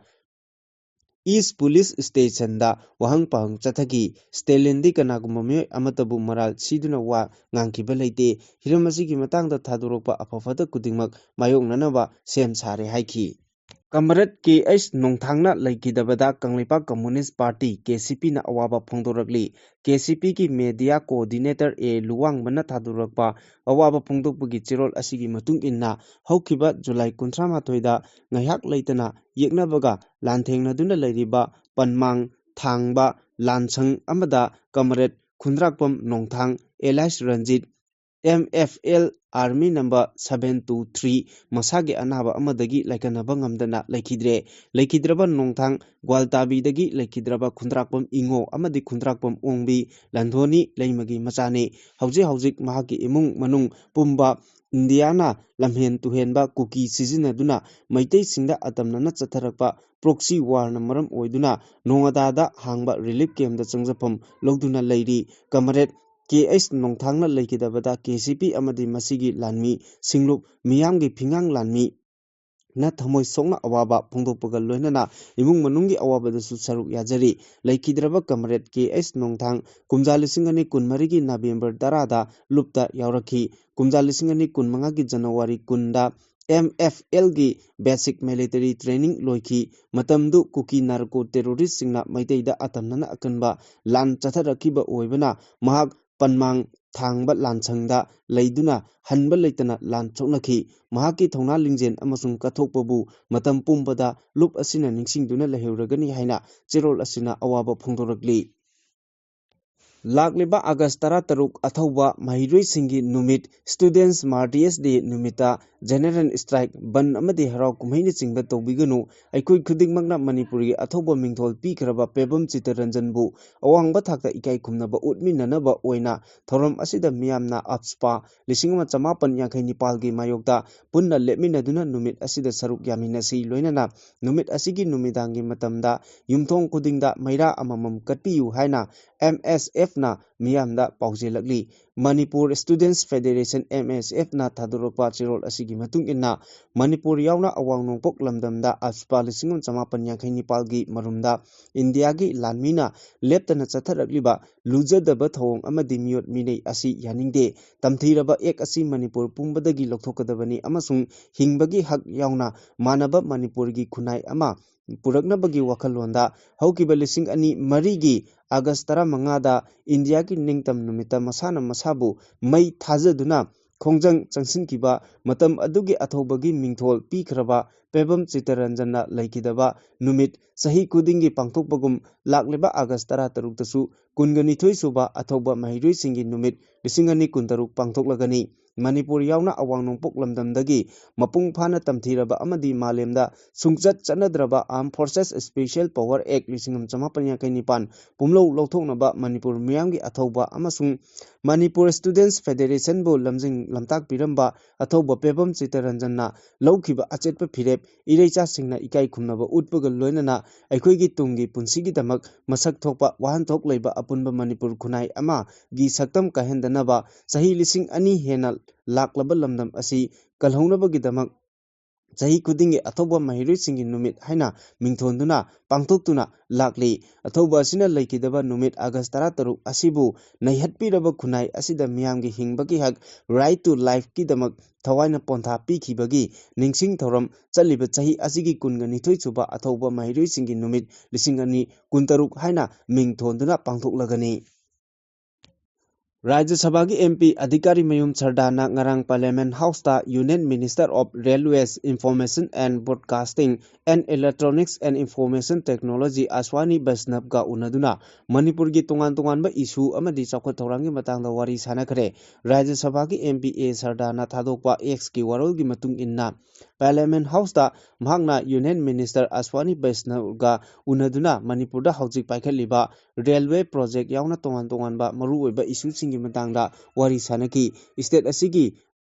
ꯏꯁ ꯄꯨꯂꯤꯁ ꯁ꯭ꯇꯦꯁꯟꯗ ꯋꯥꯍꯪ ꯄꯥꯎꯍꯪ ꯆꯠꯊꯈꯤ꯫ ꯁ꯭ꯇꯦꯂꯤꯟꯗꯤ ꯀꯅꯥꯒꯨꯝꯕ ꯃꯤꯑꯣꯏ ꯑꯃꯠꯇꯕꯨ ꯃꯔꯥꯜ ꯁꯤꯗꯨꯅ ꯋꯥ ꯉꯥꯡꯈꯤꯕ ꯂꯩꯇꯦ꯫ ꯍꯤꯔꯝ ꯑꯁꯤꯒꯤ ꯃꯇꯥꯡꯗ ꯊꯥꯗꯣꯔꯛꯄ ꯑꯐ ꯐꯠꯇ ꯈꯨꯗꯤꯡꯃꯛ ꯃꯥꯌꯣꯛꯅꯅꯕ ꯁꯦꯝ ꯁꯥꯔꯦ ꯍꯥꯏꯈꯤ꯫ ꯀꯝꯔꯦꯗ ꯀꯦ ꯑꯩꯆ ꯅꯣꯡꯊꯥꯡꯅ ꯂꯩꯈꯤꯗꯕꯗ Kangleipak communist party, K C P ꯑꯋꯥꯕ ꯐꯣꯡꯗꯣꯔꯛꯂꯤ꯫ ꯀꯦ ꯁꯤ ꯄꯤꯒꯤ ꯃꯦꯗꯤꯌꯥ ꯀꯣꯑꯣꯔꯗꯤꯅꯦꯇꯔ ꯑꯦ ꯂꯨꯋꯥꯡꯕꯅ ꯊꯥꯗꯣꯔꯛꯄ ꯑꯋꯥꯕ ꯐꯣꯡꯗꯣꯛꯄꯒꯤ ꯆꯦꯔꯣꯜ ꯑꯁꯤꯒꯤ ꯃꯇꯨꯡ ꯏꯟꯅ, ꯍꯧꯈꯤꯕ ꯖꯨꯂꯥꯏ ꯀꯨꯟꯊ꯭ꯔꯥ ꯃꯥꯊꯣꯏꯗ ꯉꯥꯏꯍꯥꯛ ꯂꯩꯇꯅ ꯌꯦꯛꯅꯕꯒ ꯂꯥꯟꯊꯦꯡꯅꯗꯨꯅ ꯂꯩꯔꯤꯕ ꯄꯟꯃꯥꯡ ꯊꯥꯡꯕ ꯂꯥꯟꯁꯪ ꯑꯃꯗ comrade Khundrakpam Nongthang alias Ranjit, M F L army number seven two three ꯃꯁꯥꯒꯤ ꯑꯅꯥꯕ ꯑꯃꯗꯒꯤ ꯂꯥꯏꯀꯠꯅꯕ ꯉꯝꯗꯅ ꯂꯩꯈꯤꯗ꯭ꯔꯦ꯫ ꯂꯩꯈꯤꯗ꯭ꯔꯕ ꯅꯣꯡꯊꯥꯡ ꯒ꯭ꯋꯥꯜꯇꯥꯕꯤꯗꯒꯤ ꯂꯩꯈꯤꯗ꯭ꯔꯕ ꯈꯨꯟꯗ꯭ꯔꯥꯛꯄꯝ ꯏꯉꯣ ꯑꯃꯗꯤ ꯈꯨꯟꯗ꯭ꯔꯥꯛꯄꯝ ꯑꯣꯡꯕꯤ ꯂꯟꯊꯣꯅꯤ ꯂꯩꯃꯒꯤ ꯃꯆꯥꯅꯤ꯫ ꯍꯧꯖꯤꯛ ꯍꯧꯖꯤꯛ ꯃꯍꯥꯛꯀꯤ ꯏꯃꯨꯡ ꯃꯅꯨꯡ ꯄꯨꯝꯕ ꯏꯟꯗꯤꯌꯥꯅ ꯂꯝꯍꯦꯟ ꯇꯨꯍꯦꯟꯕ ꯀꯨꯀꯤ ꯁꯤꯖꯤꯟꯅꯗꯨꯅ ꯃꯩꯇꯩꯁꯤꯡꯗ ꯑꯇꯝꯅꯅ ꯆꯠꯊꯔꯛꯄ ꯄ꯭ꯔꯣꯛꯁꯤ ꯋꯥꯔꯅ ꯃꯔꯝ ꯑꯣꯏꯗꯨꯅ ꯅꯣꯉꯥꯗꯥꯗ ꯍꯥꯡꯕ ꯔꯤꯂꯤꯐ ꯀꯦꯝꯞꯇ ꯆꯪꯖꯐꯝ ꯂꯧꯗꯨꯅ ꯂꯩꯔꯤ꯫ ꯀꯃꯔꯦꯗ ꯀꯦ ꯑꯩꯆ ꯅꯣꯡꯊꯥꯡꯅ ꯂꯩꯈꯤꯗꯕꯗ ꯀꯦ ꯁꯤ ꯄꯤ ꯑꯃꯗꯤ ꯃꯁꯤꯒꯤ ꯂꯥꯟꯃꯤ ꯁꯤꯡꯂꯨꯞ ꯃꯤꯌꯥꯝꯒꯤ ꯐꯤꯉꯥꯡ ꯂꯥꯟꯃꯤ ꯅ ꯊꯃꯣꯏ ꯁꯣꯛꯅ ꯑꯋꯥꯕ ꯐꯣꯡꯗꯣꯛꯄꯒ ꯂꯣꯏꯅꯅ ꯏꯃꯨꯡ ꯃꯅꯨꯡꯒꯤ ꯑꯋꯥꯕꯗꯁꯨ ꯁꯔꯨꯛ ꯌꯥꯖꯔꯤ꯫ ꯂꯩꯈꯤꯗ꯭ꯔꯕ ꯀꯝꯔꯦꯗ ꯀꯦ ꯑꯩꯆ ꯅꯣꯡꯊꯥꯡ ꯀꯨꯝꯖꯥ ꯂꯤꯁꯤꯡ ꯑꯅꯤ ꯀꯨꯟꯃꯔꯤꯒꯤ ꯅꯕꯦꯝꯕꯔ ꯇꯔꯥꯗ ꯂꯨꯞꯇ ꯌꯥꯎꯔꯛꯈꯤ꯫ ꯀꯨꯝꯖꯥ ꯂꯤꯁꯤꯡ ꯑꯅꯤ ꯀꯨꯟꯃꯉꯥꯒꯤ ꯖꯅꯋꯥꯔꯤ ꯀꯨꯟꯗ ꯑꯦꯝ ꯑꯦꯐ ꯑꯦꯜꯒꯤ basic military training ꯂꯣꯏꯈꯤ꯫ ꯃꯇꯝꯗꯨ ꯀꯨꯀꯤ ꯅꯥꯔꯀꯣ ꯇꯦꯔꯣꯔꯤꯁꯁꯤꯡꯅ ꯃꯩꯇꯩꯗ ꯑꯇꯝꯅꯅ ꯑꯀꯟꯕ ꯂꯥꯟ ꯆꯠꯊꯔꯛꯈꯤꯕ ꯑꯣꯏꯕꯅ ꯃꯍꯥꯛ ꯄꯟꯃꯥꯡ ꯊꯥꯡꯕ ꯂꯥꯟꯁꯪꯗ ꯂꯩꯗꯨꯅ ꯍꯟꯕ ꯂꯩꯇꯅ ꯂꯥꯟ ꯁꯣꯛꯅꯈꯤ꯫ ꯃꯍꯥꯛꯀꯤ ꯊꯧꯅꯥ ꯂꯤꯡꯖꯦꯜ ꯑꯃꯁꯨꯡ ꯀꯠꯊꯣꯛꯄꯕꯨ ꯃꯇꯝ ꯄꯨꯝꯕꯗ ꯂꯨꯞ ꯑꯁꯤꯅ ꯅꯤꯡꯁꯤꯡꯗꯨꯅ ꯂꯩꯍꯧꯔꯒꯅꯤ ꯍꯥꯏꯅ ꯆꯦꯔꯣꯜ ꯑꯁꯤꯅ ꯑꯋꯥꯕ ꯐꯣꯡꯗꯣꯔꯛꯂꯤ꯫ ꯂꯥꯛꯂꯤꯕ ꯑꯥꯒꯁ ꯇꯔꯥꯇꯔꯨꯛ ꯑꯊꯧꯕ ꯃꯍꯩꯔꯣꯏꯁꯤꯡꯒꯤ ꯅꯨꯃꯤꯠ, Students Martyrs Day ꯅꯨꯃꯤꯠꯇ general strike, ꯕꯟ ꯑꯃꯗꯤ ꯍꯔꯥꯎ ꯀꯨꯝꯍꯩꯅꯆꯤꯡꯕ ꯇꯧꯕꯤꯒꯅꯨ꯫ ꯑꯩꯈꯣꯏ ꯈꯨꯗꯤꯡꯃꯛꯅ ꯃꯅꯤꯄꯨꯔꯒꯤ ꯑꯊꯧꯕ ꯃꯤꯡꯊꯣꯜ ꯄꯤꯈ꯭ꯔꯕ ꯄꯦꯕꯝ ꯆꯤꯇꯔꯟꯖꯟꯕꯨ ꯑꯋꯥꯡꯕ ꯊꯥꯛꯇ ꯏꯀꯥꯏ ꯈꯨꯝꯅꯕ ꯎꯠꯃꯤꯟꯅꯅꯕ ꯑꯣꯏꯅ ꯊꯧꯔꯝ ꯑꯁꯤꯗ ꯃꯤꯌꯥꯝꯅ ꯑꯞꯁꯄꯥ ꯂꯤꯁꯤꯡ ꯑꯃ ꯆꯃꯥꯄꯟ ꯌꯥꯡꯈꯩ ꯅꯤꯄꯥꯜꯒꯤ ꯃꯥꯌꯣꯛꯇ ꯄꯨꯟꯅ ꯂꯦꯞꯃꯤꯟꯅꯗꯨꯅ ꯅꯨꯃꯤꯠ ꯑꯁꯤꯗ ꯁꯔꯨꯛ ꯌꯥꯃꯤꯟꯅꯁꯤ꯫ ꯂꯣꯏꯅꯅ ꯅꯨꯃꯤꯠ ꯑꯁꯤꯒꯤ ꯅꯨꯃꯤꯗꯥꯡꯒꯤ ꯃꯇꯝꯗ ꯌꯨꯝꯊꯣꯡ ꯈꯨꯗꯤꯡꯗ ꯃꯩꯔꯥ ꯑꯃꯃꯝ ꯀꯠꯄꯤꯌꯨ ꯍꯥꯏꯅ ꯑꯦꯝ ꯑꯦꯁ ꯑꯦꯐꯅ ꯃꯤꯌꯥꯝꯗ ꯄꯥꯎꯖꯦꯜꯂꯛꯂꯤ꯫ ꯃꯅꯤꯄꯨꯔ Students Federation, ꯑꯦꯝ ꯑꯦꯁ ꯑꯦꯐꯅ ꯊꯥꯗꯣꯔꯛꯄ ꯆꯦꯔꯣꯜ ꯑꯁꯤꯒꯤ ꯃꯇꯨꯡ ꯏꯟꯅ, ꯃꯅꯤꯄꯨꯔ ꯌꯥꯎꯅ ꯑꯋꯥꯡ ꯅꯣꯡꯄꯣꯛ ꯂꯝꯗꯝꯗ ꯑꯞꯁꯄꯥ ꯂꯤꯁꯤꯡ ꯑꯃ ꯆꯃꯥꯄꯟ ꯌꯥꯡꯈꯩ ꯅꯤꯄꯥꯜꯒꯤ ꯃꯔꯨꯝꯗ ꯏꯟꯗꯤꯌꯥꯒꯤ ꯂꯥꯟꯃꯤꯅ ꯂꯦꯞꯇꯅ ꯆꯠꯊꯔꯛꯂꯤꯕ ꯂꯨꯖꯗꯕ ꯊꯧꯑꯣꯡ ꯑꯃꯗꯤ ꯃꯤꯑꯣꯠ ꯃꯤꯅꯩ ꯑꯁꯤ ꯌꯥꯅꯤꯡꯗꯦ꯫ ꯇꯝꯊꯤꯔꯕ ꯑꯦꯛ ꯑꯁꯤ ꯃꯅꯤꯄꯨꯔ ꯄꯨꯝꯕꯗꯒꯤ ꯂꯧꯊꯣꯛꯀꯗꯕꯅꯤ ꯑꯃꯁꯨꯡ ꯍꯤꯡꯕꯒꯤ ꯍꯛ ꯌꯥꯎꯅ ꯃꯥꯟꯅꯕ ꯃꯅꯤꯄꯨꯔꯒꯤ ꯈꯨꯟꯅꯥꯏ ꯑꯃ ꯄꯨꯔꯛꯅꯕꯒꯤ ꯋꯥꯈꯜꯂꯣꯟꯗ ꯍꯧꯈꯤꯕ ꯂꯤꯁꯤꯡ ꯑꯅꯤ ꯃꯔꯤꯒꯤ ꯑꯥꯒꯁ ꯇꯔꯥꯃꯉꯥꯗ ꯏꯟꯗꯤꯌꯥꯒꯤ ꯅꯤꯡꯇꯝ ꯅꯨꯃꯤꯠꯇ ꯃꯁꯥꯅ ꯃꯁꯥꯕꯨ ꯃꯩ ꯊꯥꯖꯗꯨꯅ ꯈꯣꯡꯖꯪ ꯆꯪꯁꯤꯟꯈꯤꯕ ꯃꯇꯝ ꯑꯗꯨꯒꯤ ꯑꯊꯧꯕꯒꯤ ꯃꯤꯡꯊꯣꯜ ꯄꯤꯈ꯭ꯔꯕ ꯄꯦꯕꯝ ꯆꯤꯇꯔꯟꯖꯟꯅ ꯂꯩꯈꯤꯗꯕ ꯅꯨꯃꯤꯠ ꯆꯍꯤ ꯈꯨꯗꯤꯡꯒꯤ ꯄꯥꯡꯊꯣꯛꯄꯒꯨꯝ ꯂꯥꯛꯂꯤꯕ ꯑꯥꯒꯁ ꯇꯔꯥꯇꯔꯨꯛꯇꯁꯨ ꯀꯨꯟꯒ ꯅꯤꯊꯣꯏ ꯁꯨꯕ ꯑꯊꯧꯕ ꯃꯍꯩꯔꯣꯏꯁꯤꯡꯒꯤ ꯅꯨꯃꯤꯠ ꯂꯤꯁꯤꯡ ꯑꯅꯤ ꯀꯨꯟꯇꯔꯨꯛ ꯄꯥꯡꯊꯣꯛꯂꯒꯅꯤ꯫ ꯃꯅꯤꯄꯨꯔ ꯌꯥꯎꯅ ꯑꯋꯥꯡ ꯅꯣꯡꯄꯣꯛ ꯂꯝꯗꯝꯗꯒꯤ ꯃꯄꯨꯡ ꯐꯥꯅ ꯇꯝꯊꯤꯔꯕ ꯑꯃꯗꯤ ꯃꯥꯂꯦꯝꯗ ꯁꯨꯡꯆꯠ ꯆꯠꯅꯗ꯭ꯔꯕ Armed Forces Special Power Act ꯂꯤꯁꯤꯡ ꯑꯃ ꯆꯃꯥꯄꯟ ꯌꯥꯡꯈꯩ ꯅꯤꯄꯥꯟ ꯄꯨꯝꯂꯧ ꯂꯧꯊꯣꯛꯅꯕ ꯃꯅꯤꯄꯨꯔ ꯃꯤꯌꯥꯝꯒꯤ ꯑꯊꯧꯕ ꯑꯃꯁꯨꯡ ꯃꯅꯤꯄꯨꯔ Students Federation ꯕꯨ ꯂꯝꯖꯤꯡ ꯂꯝꯇꯥꯛꯄꯤꯔꯝꯕ ꯑꯊꯧꯕ ꯄꯦꯕꯝ ꯆꯤꯇꯔꯟꯖꯟꯅ ꯂꯧꯈꯤꯕ ꯑꯆꯦꯠꯄ ꯐꯤꯔꯦꯞ ꯏꯔꯩꯆꯥꯁꯤꯡꯅ ꯏꯀꯥꯏ ꯈꯨꯝꯅꯕ ꯎꯠꯄꯒ ꯂꯣꯏꯅꯅ ꯑꯩꯈꯣꯏꯒꯤ ꯇꯨꯡꯒꯤ ꯄꯨꯟꯁꯤꯒꯤꯗꯃꯛ ꯃꯁꯛ ꯊꯣꯛꯄ ꯋꯥꯍꯟꯊꯣꯛ ꯂꯩꯕ ꯑꯄꯨꯟꯕ ꯃꯅꯤꯄꯨꯔ ꯈꯨꯟꯅꯥꯏ ꯑꯃꯒꯤ ꯁꯛꯇꯝ ꯀꯥꯏꯍꯟꯗꯅꯕ ꯆꯍꯤ ꯂꯤꯁꯤꯡ ꯑꯅꯤ ꯍꯦꯟꯅ ꯂꯥꯛꯂꯕ ꯂꯝꯗꯝ ꯑꯁꯤ ꯀꯜꯍꯧꯅꯕꯒꯤꯗꯃꯛ ꯆꯍꯤ ꯈꯨꯗꯤꯡꯒꯤ ꯑꯊꯧꯕ ꯃꯍꯩꯔꯣꯏꯁꯤꯡꯒꯤ ꯅꯨꯃꯤꯠ ꯍꯥꯏꯅ ꯃꯤꯡꯊꯣꯟꯗꯨꯅ ꯄꯥꯡꯊꯣꯛꯇꯨꯅ ꯂꯥꯛꯂꯤ꯫ ꯑꯊꯧꯕ ꯑꯁꯤꯅ ꯂꯩꯈꯤꯗꯕ ꯅꯨꯃꯤꯠ ꯑꯥꯒꯁ ꯇꯔꯥꯇꯔꯨꯛ ꯑꯁꯤꯕꯨ ꯅꯩꯍꯠꯄꯤꯔꯕ ꯈꯨꯟꯅꯥꯏ ꯑꯁꯤꯗ ꯃꯤꯌꯥꯝꯒꯤ ꯍꯤꯡꯕꯒꯤ ꯍꯛ, right to lifeꯀꯤꯗꯃꯛ ꯊꯋꯥꯏꯅ ꯄꯣꯟꯊꯥ ꯄꯤꯈꯤꯕꯒꯤ ꯅꯤꯡꯁꯤꯡ ꯊꯧꯔꯝ ꯆꯠꯂꯤꯕ ꯆꯍꯤ ꯑꯁꯤꯒꯤ ꯀꯨꯟꯒ ꯅꯤꯊꯣꯏ ꯁꯨꯕ ꯑꯊꯧꯕ ꯃꯍꯩꯔꯣꯏꯁꯤꯡꯒꯤ ꯅꯨꯃꯤꯠ ꯂꯤꯁꯤꯡ ꯑꯅꯤ ꯀꯨꯟꯇꯔꯨꯛ ꯍꯥꯏꯅ ꯃꯤꯡ ꯊꯣꯟꯗꯨꯅ ꯄꯥꯡꯊꯣꯛꯂꯒꯅꯤ꯫ ꯔꯥꯖ꯭ꯌ ꯁꯚꯥꯒꯤ M P ꯑꯙꯤꯀꯥꯔꯤ ꯃꯌꯨꯝ ꯁꯔꯗꯥꯅ ꯉꯔꯥꯡ Parliament Houseꯇ Union Minister of Railways, Information and Broadcasting and Electronics and Information Technology ꯑꯁ꯭ꯋꯥꯅꯤ ꯕꯩꯁꯅꯕꯒ ꯎꯅꯗꯨꯅ ꯃꯅꯤꯄꯨꯔꯒꯤ ꯇꯣꯉꯥꯟ ꯇꯣꯉꯥꯟꯕ issue ꯑꯃꯗꯤ ꯆꯥꯎꯈꯠ ꯊꯧꯔꯥꯡꯒꯤ ꯃꯇꯥꯡꯗ ꯋꯥꯔꯤ ꯁꯥꯟꯅꯈ꯭ꯔꯦ꯫ ꯔꯥꯖ꯭ꯌ ꯁꯚꯥꯒꯤ M P A ꯁꯔꯗꯥꯅ ꯊꯥꯗꯣꯛꯄ Xꯀꯤ ꯋꯥꯔꯣꯜꯒꯤ ꯃꯇꯨꯡ ꯏꯟꯅ, Parliament Houseꯇ ꯃꯍꯥꯛꯅ Union Minister ꯑꯁ꯭ꯋꯥꯅꯤ ꯕꯩꯁꯅꯕꯒ ꯎꯅꯗꯨꯅ ꯃꯅꯤꯄꯨꯔꯗ ꯍꯧꯖꯤꯛ ꯄꯥꯏꯈꯠꯂꯤꯕ railway project ꯌꯥꯎꯅ ꯇꯣꯉꯥꯟ ꯇꯣꯉꯥꯟꯕ ꯃꯔꯨꯑꯣꯏꯕ issueꯁꯤꯡꯒꯤ ꯃꯇꯥꯡꯗ ꯋꯥꯔꯤ ꯁꯥꯟꯅꯈꯤ꯫ State ꯑꯁꯤꯒꯤ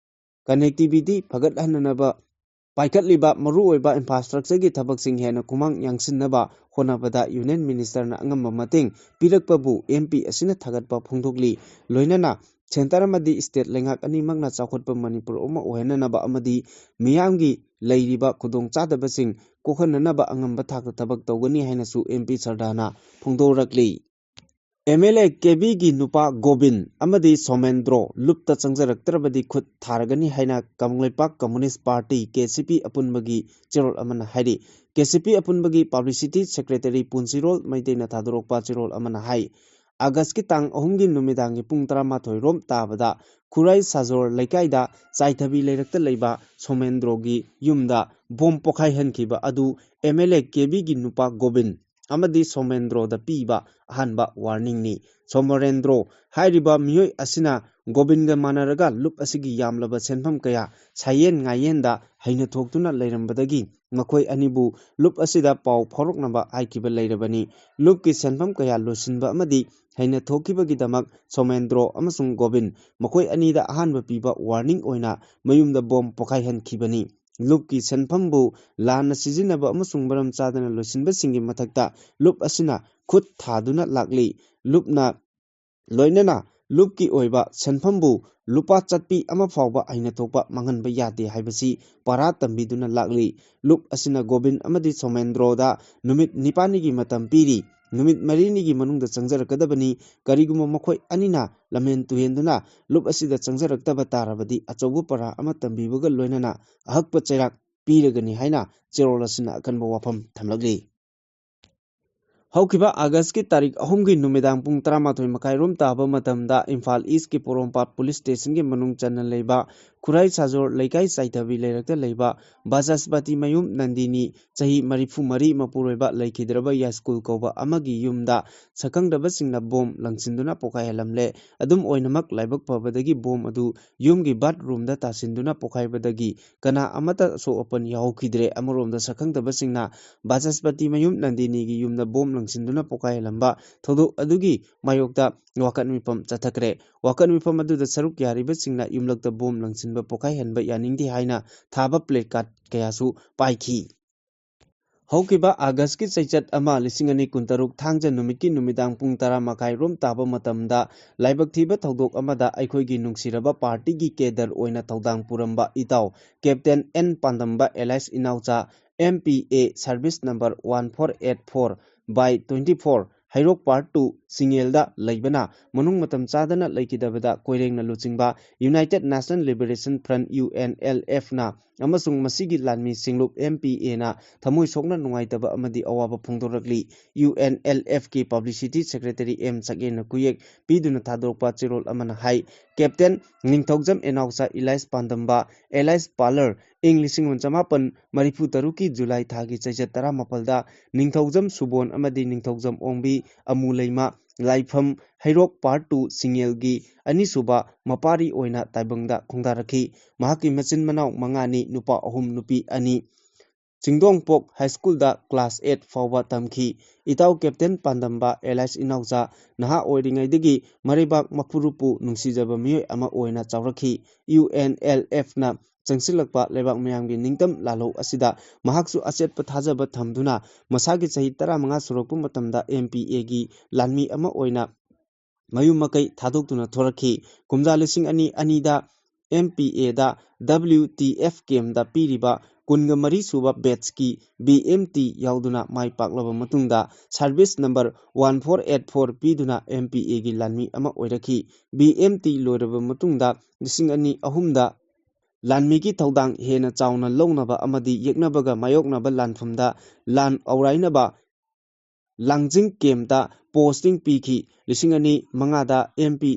connectivity ꯐꯒꯠꯍꯟꯅꯅꯕ ꯄꯥꯏꯈꯠꯂꯤꯕ ꯃꯔꯨꯑꯣꯏꯕ infrastructureꯒꯤ ꯊꯕꯛꯁꯤꯡ ꯍꯦꯟꯅ ꯈꯨꯃꯥꯡ ꯌꯥꯡꯁꯤꯟꯅꯕ ꯍꯣꯠꯅꯕꯗ Union Ministerꯅ ꯑꯉꯝꯕ ꯃꯇꯦꯡ ꯄꯤꯔꯛꯄꯕꯨ M P ꯑꯁꯤꯅ ꯊꯥꯒꯠꯄ ꯐꯣꯡꯗꯣꯛꯂꯤ꯫ ꯂꯣꯏꯅꯅ centre ꯑꯃꯗꯤ state ꯂꯩꯉꯥꯛ ꯑꯅꯤꯃꯛꯅ ꯆꯥꯎꯈꯠꯄ ꯃꯅꯤꯄꯨꯔ ꯑꯃ ꯑꯣꯏꯍꯟꯅꯅꯕ ꯑꯃꯗꯤ ꯃꯤꯌꯥꯝꯒꯤ ꯂꯩꯔꯤꯕ ꯈꯨꯗꯣꯡꯆꯥꯗꯕꯁꯤꯡ ꯀꯣꯛꯍꯟꯅꯅꯕ ꯑꯉꯝꯕ ꯊꯥꯛꯇ ꯊꯕꯛ ꯇꯧꯒꯅꯤ ꯍꯥꯏꯅꯁꯨ M P ꯁꯔꯗꯥꯅ ꯐꯣꯡꯗꯣꯔꯛꯂꯤ꯫ M L A ꯀꯦꯕꯤꯒꯤ ꯅꯨꯄꯥ ꯒꯣꯕꯤꯟ ꯑꯃꯗꯤ ꯁꯣꯃꯦꯟꯗ꯭ꯔꯣ ꯂꯨꯞꯇ ꯆꯪꯖꯔꯛꯇ꯭ꯔꯕꯗꯤ ꯈꯨꯠ ꯊꯥꯔꯒꯅꯤ ꯍꯥꯏꯅ Kangleipak Communist Party, K C P, ꯑꯄꯨꯟꯕꯒꯤ ꯆꯦꯔꯣꯜ ꯑꯃꯅ ꯍꯥꯏꯔꯤ꯫ K C P ꯑꯄꯨꯟꯕꯒꯤ publicity secretary ꯄꯨꯟꯁꯤꯔꯣꯜ ꯃꯩꯇꯩꯅ ꯊꯥꯗꯣꯔꯛꯄ ꯆꯦꯔꯣꯜ ꯑꯃꯅ ꯍꯥꯏ, ꯑꯥꯒꯁꯀꯤ ꯇꯥꯡ ꯑꯍꯨꯝꯒꯤ ꯅꯨꯃꯤꯗꯥꯡꯒꯤ ꯄꯨꯡ ꯇꯔꯥꯃꯥꯊꯣꯏ ꯔꯣꯝ ꯇꯥꯕꯗ ꯈꯨꯔꯥꯏ ꯁꯥꯖꯣꯔ ꯂꯩꯀꯥꯏꯗ ꯆꯥꯏꯊꯕꯤ ꯂꯩꯔꯛꯇ ꯂꯩꯕ ꯁꯣꯃꯦꯟꯗ꯭ꯔꯣꯒꯤ ꯌꯨꯝꯗ ꯕꯣꯝ ꯄꯣꯈꯥꯏꯍꯟꯈꯤꯕ ꯑꯗꯨ M L A ꯀꯦꯕꯤꯒꯤ ꯅꯨꯄꯥ ꯒꯣꯕꯤꯟ ꯑꯃꯗꯤ ꯁꯣꯃꯦꯟꯗ꯭ꯔꯣꯗ ꯄꯤꯕ ꯑꯍꯥꯟꯕ warningꯅꯤ꯫ ꯁꯣꯃꯔꯦꯟꯗ꯭ꯔꯣ ꯍꯥꯏꯔꯤꯕ ꯃꯤꯑꯣꯏ ꯑꯁꯤꯅ ꯒꯣꯕꯤꯟꯒ ꯃꯥꯟꯅꯔꯒ ꯂꯨꯞ ꯑꯁꯤꯒꯤ ꯌꯥꯝꯂꯕ ꯁꯦꯟꯐꯝ ꯀꯌꯥ ꯁꯥꯌꯦꯟ ꯉꯥꯌꯦꯟꯗ ꯍꯩꯅ ꯊꯣꯛꯇꯨꯅ ꯂꯩꯔꯝꯕꯗꯒꯤ ꯃꯈꯣꯏ ꯑꯅꯤꯕꯨ ꯂꯨꯞ ꯑꯁꯤꯗ ꯄꯥꯎ ꯐꯥꯎꯔꯛꯅꯕ ꯍꯥꯏꯈꯤꯕ ꯂꯩꯔꯕꯅꯤ꯫ ꯂꯨꯞꯀꯤ ꯁꯦꯟꯐꯝ ꯀꯌꯥ ꯂꯣꯏꯁꯤꯟꯕ ꯑꯃꯗꯤ ꯍꯩꯅ ꯊꯣꯛꯈꯤꯕꯒꯤꯗꯃꯛ ꯁꯣꯃꯦꯟꯗ꯭ꯔꯣ ꯑꯃꯁꯨꯡ ꯒꯣꯕꯤꯟ ꯃꯈꯣꯏ ꯑꯅꯤꯗ ꯑꯍꯥꯟꯕ ꯄꯤꯕ warning ꯑꯣꯏꯅ ꯃꯌꯨꯝꯗ ꯕꯣꯝ ꯄꯣꯈꯥꯏꯍꯟꯈꯤꯕꯅꯤ꯫ ꯂꯨꯞꯀꯤ ꯁꯦꯟꯐꯝꯕꯨ ꯂꯥꯟꯅ ꯁꯤꯖꯤꯟꯅꯕ ꯑꯃꯁꯨꯡ ꯃꯔꯝ ꯆꯥꯗꯅ ꯂꯣꯏꯁꯤꯟꯕꯁꯤꯡꯒꯤ ꯃꯊꯛꯇ ꯂꯨꯞ ꯑꯁꯤꯅ ꯈꯨꯠ ꯊꯥꯗꯨꯅ ꯂꯥꯛꯂꯤ꯫ ꯂꯨꯞꯅ ꯂꯣꯏꯅꯅ ꯂꯨꯞꯀꯤ ꯑꯣꯏꯕ ꯁꯦꯟꯐꯝꯕꯨ ꯂꯨꯄꯥ ꯆꯠꯄꯤ ꯑꯃ ꯐꯥꯎꯕ ꯍꯩꯅ ꯊꯣꯛꯄ ꯃꯥꯡꯍꯟꯕ ꯌꯥꯗꯦ ꯍꯥꯏꯕꯁꯤ ꯄꯔꯥ ꯇꯝꯕꯤꯗꯨꯅ ꯂꯥꯛꯂꯤ꯫ ꯂꯨꯞ ꯑꯁꯤꯅ ꯒꯣꯕꯤꯟ ꯑꯃꯗꯤ ꯁꯣꯃꯦꯟꯗ꯭ꯔꯣꯗ ꯅꯨꯃꯤꯠ ꯅꯤꯄꯥꯜꯅꯤꯒꯤ ꯃꯇꯝ ꯄꯤꯔꯤ꯫ ꯅꯨꯃꯤꯠ ꯃꯔꯤꯅꯤꯒꯤ ꯃꯅꯨꯡꯗ ꯆꯪꯖꯔꯛꯀꯗꯕꯅꯤ꯫ ꯀꯔꯤꯒꯨꯝꯕ ꯃꯈꯣꯏ ꯑꯅꯤꯅ ꯂꯝꯍꯦꯟ ꯇꯨꯍꯦꯟꯗꯨꯅ ꯂꯨꯞ ꯑꯁꯤꯗ ꯆꯪꯖꯔꯛꯇꯕ ꯇꯥꯔꯕꯗꯤ ꯑꯆꯧꯕ ꯄꯔꯥ ꯑꯃ ꯇꯝꯕꯤꯕꯒ ꯂꯣꯏꯅꯅ ꯑꯍꯛꯄ ꯆꯩꯔꯥꯛ ꯄꯤꯔꯒꯅꯤ ꯍꯥꯏꯅ ꯆꯦꯔꯣꯜ ꯑꯁꯤꯅ ꯑꯀꯟꯕ ꯋꯥꯐꯝ ꯊꯝꯂꯛꯂꯤ꯫ ꯍꯧꯈꯤꯕ ꯑꯥꯒꯁꯀꯤ ꯇꯥꯔꯤꯛ ꯑꯍꯨꯝꯒꯤ ꯅꯨꯃꯤꯗꯥꯡ ꯄꯨꯡ ꯇꯔꯥꯃꯥꯊꯣꯏ ꯃꯈꯥꯏ ꯔꯣꯝ ꯇꯥꯕ ꯃꯇꯝꯗ ꯏꯝꯐꯥꯜ ꯏꯁꯀꯤ ꯄꯣꯔꯣꯝꯄꯥꯠ ꯄꯨꯂꯤꯁ ꯁ꯭ꯇꯦꯁꯟꯒꯤ ꯃꯅꯨꯡ ꯆꯟꯅ ꯂꯩꯕ ꯈꯨꯔꯥꯏ ꯁꯥꯖꯣꯔ ꯂꯩꯀꯥꯏ ꯆꯥꯏꯊꯕꯤ ꯂꯩꯔꯛꯇ ꯂꯩꯕ ꯕꯖꯥꯖꯄꯇꯤ ꯃꯌꯨꯝ ꯅꯟꯗꯤꯅꯤ, ꯆꯍꯤ ꯃꯔꯤꯐꯨ ꯃꯔꯤ, ꯃꯄꯨꯔꯣꯏꯕ ꯂꯩꯈꯤꯗ꯭ꯔꯕ ꯌꯥꯏꯁ꯭ꯀꯨꯜ ꯀꯧꯕ ꯑꯃꯒꯤ ꯌꯨꯝꯗ ꯁꯛꯈꯪꯗꯕꯁꯤꯡꯅ ꯕꯣꯝ ꯂꯪꯁꯤꯟꯗꯨꯅ ꯄꯣꯈꯥꯏꯍꯜꯂꯝꯂꯦ꯫ ꯑꯗꯨꯝ ꯑꯣꯏꯅꯃꯛ, ꯂꯥꯏꯕꯛ ꯐꯕꯗꯒꯤ ꯕꯣꯝ ꯑꯗꯨ ꯌꯨꯝꯒꯤ ꯕꯥꯠꯔꯨꯝꯗ ꯇꯥꯁꯤꯟꯗꯨꯅ ꯄꯣꯈꯥꯏꯕꯗꯒꯤ ꯀꯅꯥ ꯑꯃꯠꯇ ꯑꯁꯣꯛ ꯑꯄꯟ ꯌꯥꯎꯍꯧꯈꯤꯗ꯭ꯔꯦ꯫ ꯑꯃꯔꯣꯝꯗ, ꯁꯛꯈꯪꯗꯕꯁꯤꯡꯅ ꯕꯥꯆꯁꯄꯇꯤ ꯃꯌꯨꯝ ꯅꯟꯗꯤꯅꯤꯒꯤ ꯌꯨꯝꯗ ꯕꯣꯝ ꯂꯪꯁꯤꯟꯗꯨꯅ ꯄꯣꯈꯥꯏꯍꯜꯂꯝꯕ ꯊꯧꯗꯣꯛ ꯑꯗꯨꯒꯤ ꯃꯥꯌꯣꯛꯇ ꯋꯥꯀꯠ ꯃꯤꯐꯝ ꯆꯠꯊꯈ꯭ꯔꯦ꯫ ꯋꯥꯀꯠ ꯃꯤꯐꯝ ꯑꯗꯨꯗ ꯁꯔꯨꯛ ꯌꯥꯔꯤꯕꯁꯤꯡꯅ ꯌꯨꯝꯂꯛꯇ ꯕꯣꯝ ꯂꯪꯁꯤꯟꯕ ꯄꯣꯈꯥꯏꯍꯟꯕ ꯌꯥꯅꯤꯡꯗꯦ ꯍꯥꯏꯅ ꯊꯥꯕ placard ꯀꯌꯥꯁꯨ ꯄꯥꯏꯈꯤ꯫ ꯍꯧꯈꯤꯕ ꯑꯥꯒꯁꯀꯤ ꯆꯩꯆꯠ ꯑꯃ, ꯂꯤꯁꯤꯡ ꯑꯅꯤ ꯀꯨꯟꯇꯔꯨꯛ, ꯊꯥꯡꯖ ꯅꯨꯃꯤꯠꯀꯤ ꯅꯨꯃꯤꯗꯥꯡ ꯄꯨꯡ ꯇꯔꯥ ꯃꯈꯥꯏ ꯔꯣꯝ ꯇꯥꯕ ꯃꯇꯝꯗ ꯂꯥꯏꯕꯛ ꯊꯤꯕ ꯊꯧꯗꯣꯛ ꯑꯃꯗ ꯑꯩꯈꯣꯏꯒꯤ ꯅꯨꯡꯁꯤꯔꯕ ꯄꯥꯔꯇꯤꯒꯤ ꯀꯦꯗꯔ ꯑꯣꯏꯅ ꯊꯧꯗꯥꯡ ꯄꯨꯔꯝꯕ ꯏꯇꯥꯎ ꯀꯦꯞꯇꯦꯟ ꯑꯦꯟ ꯄꯥꯟꯗꯝꯕ alias Inaocha, M P A service number one four eight four by twenty four, Heirok Part two, ꯁꯤꯡꯉꯦꯜꯗ ꯂꯩꯕꯅ ꯃꯅꯨꯡ ꯃꯇꯝ ꯆꯥꯗꯅ ꯂꯩꯈꯤꯗꯕꯗ ꯀꯣꯏꯔꯦꯡꯅ ꯂꯨꯆꯤꯡꯕ United National Liberation Front, U N L F, ꯅ ꯑꯃꯁꯨꯡ ꯃꯁꯤꯒꯤ ꯂꯥꯟꯃꯤ ꯁꯤꯡꯂꯨꯞ M P A ꯅ ꯊꯃꯣꯏ ꯁꯣꯛꯅ ꯅꯨꯡꯉꯥꯏꯇꯕ ꯑꯃꯗꯤ ꯑꯋꯥꯕ ꯐꯣꯡꯗꯣꯔꯛꯂꯤ꯫ U N L F ꯀꯤ publicity secretary M ꯆꯒꯦꯟꯅ ꯈꯨꯌꯦꯛ ꯄꯤꯗꯨꯅ ꯊꯥꯗꯣꯔꯛꯄ ꯆꯦꯔꯣꯜ ꯑꯃꯅ ꯍꯥꯏ, ꯀꯦꯞꯇꯦꯟ ꯅꯤꯡꯊꯧꯖꯝ ꯑꯦꯅꯥꯎꯆꯥ alias ꯄꯥꯟꯗꯝꯕ alias ꯄꯥꯂꯔ, ꯏꯪ ꯂꯤꯁꯤꯡ ꯑꯃ ꯆꯃꯥꯄꯟ ꯃꯔꯤꯐꯨ ꯇꯔꯨꯛꯀꯤ ꯖꯨꯂꯥꯏ ꯊꯥꯒꯤ ꯆꯩꯆꯠ ꯇꯔꯥꯃꯥꯄꯜꯗ ꯅꯤꯡꯊꯧꯖꯝ ꯁꯨꯕꯣꯟ ꯑꯃꯗꯤ ꯅꯤꯡꯊꯧꯖꯝ ꯑꯣꯡꯕꯤ ꯑꯃꯨ ꯂꯩꯃ, ꯂꯥꯏꯐꯝ, ꯍꯩꯔꯣꯛ Part two, ꯁꯤꯡꯉꯦꯜꯒꯤ ꯑꯅꯤꯁꯨꯕ ꯃꯄꯥꯔꯤ ꯑꯣꯏꯅ ꯇꯥꯏꯕꯪꯗ ꯈꯣꯡꯗꯥꯔꯛꯈꯤ꯫ ꯃꯍꯥꯛꯀꯤ ꯃꯆꯤꯟ ꯃꯅꯥꯎ ꯃꯉꯥꯅꯤ, ꯅꯨꯄꯥ ꯑꯍꯨꯝ, ꯅꯨꯄꯤ ꯑꯅꯤ꯫ ꯆꯤꯡꯗꯣꯡꯄꯣꯛ ꯍꯥꯏ ꯁ꯭ꯀꯨꯜꯗ class eight ꯐꯥꯎꯕ ꯇꯝꯈꯤ꯫ ꯏꯇꯥꯎ ꯀꯦꯞꯇꯦꯟ ꯄꯥꯟꯗꯝꯕ alias ꯏꯅꯥꯎꯆꯥ ꯅꯍꯥ ꯑꯣꯏꯔꯤꯉꯩꯗꯒꯤ ꯃꯔꯩꯕꯥꯛ ꯃꯄꯨꯔꯨꯞꯄꯨ ꯅꯨꯡꯁꯤꯖꯕ ꯃꯤꯑꯣꯏ ꯑꯃ ꯑꯣꯏꯅ ꯆꯥꯎꯔꯛꯈꯤ꯫ U N L F ꯅ ꯆꯪꯁꯤꯜꯂꯛꯄ ꯂꯩꯕꯥꯛ ꯃꯌꯥꯝꯒꯤ ꯅꯤꯡꯇꯝ ꯂꯥꯜꯍꯧ ꯑꯁꯤꯗ ꯃꯍꯥꯛꯁꯨ ꯑꯆꯦꯠꯄ ꯊꯥꯖꯕ ꯊꯝꯗꯨꯅ ꯃꯁꯥꯒꯤ ꯆꯍꯤ ꯇꯔꯥꯃꯉꯥ ꯁꯨꯔꯛꯄ ꯃꯇꯝꯗ ꯑꯦꯝ ꯄꯤ ꯑꯦꯒꯤ ꯂꯥꯟꯃꯤ ꯑꯃ ꯑꯣꯏꯅ ꯃꯌꯨꯝ ꯃꯀꯩ ꯊꯥꯗꯣꯛꯇꯨꯅ ꯊꯣꯔꯛꯈꯤ꯫ ꯀꯨꯝꯖꯥ ꯂꯤꯁꯤꯡ ꯑꯅꯤ ꯑꯅꯤꯗ ꯑꯦꯝ ꯄꯤ ꯑꯦꯗ ꯗꯕ꯭ꯂꯤꯎ ꯇꯤ ꯑꯦꯐ ꯀꯦꯝꯗ ꯄꯤꯔꯤꯕ ꯀꯨꯟꯒ ꯃꯔꯤ ꯁꯨꯕ ꯕꯦꯠꯁꯀꯤ ꯕꯤ ꯑꯦꯝ ꯇꯤ ꯌꯥꯎꯗꯨꯅ ꯃꯥꯏ ꯄꯥꯛꯂꯕ ꯃꯇꯨꯡꯗ service number one four eight four ꯄꯤꯗꯨꯅ ꯑꯦꯝ ꯄꯤ ꯑꯦꯒꯤ ꯂꯥꯟꯃꯤ ꯑꯃ ꯑꯣꯏꯔꯛꯈꯤ꯫ ꯕꯤ ꯑꯦꯝ ꯇꯤ ꯂꯣꯏꯔꯕ ꯃꯇꯨꯡꯗ ꯂꯤꯁꯤꯡ ꯑꯅꯤ ꯑꯍꯨꯝꯗ ꯂꯥꯟꯃꯤꯒꯤ ꯊꯧꯗꯥꯡ ꯍꯦꯟꯅ ꯆꯥꯎꯅ ꯂꯧꯅꯕ ꯑꯃꯗꯤ ꯌꯦꯛꯅꯕꯒ ꯃꯥꯌꯣꯛꯅꯕ ꯂꯥꯟꯐꯝꯗ ꯂꯥꯟ ꯑꯧꯔꯥꯏꯅꯕ ꯂꯥꯡꯖꯤꯡ ꯀꯦꯝꯇ ꯄꯣꯁꯇꯤꯡ ꯄꯤꯈꯤ꯫ ꯂꯤꯁꯤꯡ ꯑꯅꯤ ꯃꯉꯥꯗ ꯑꯦꯝ ꯄꯤ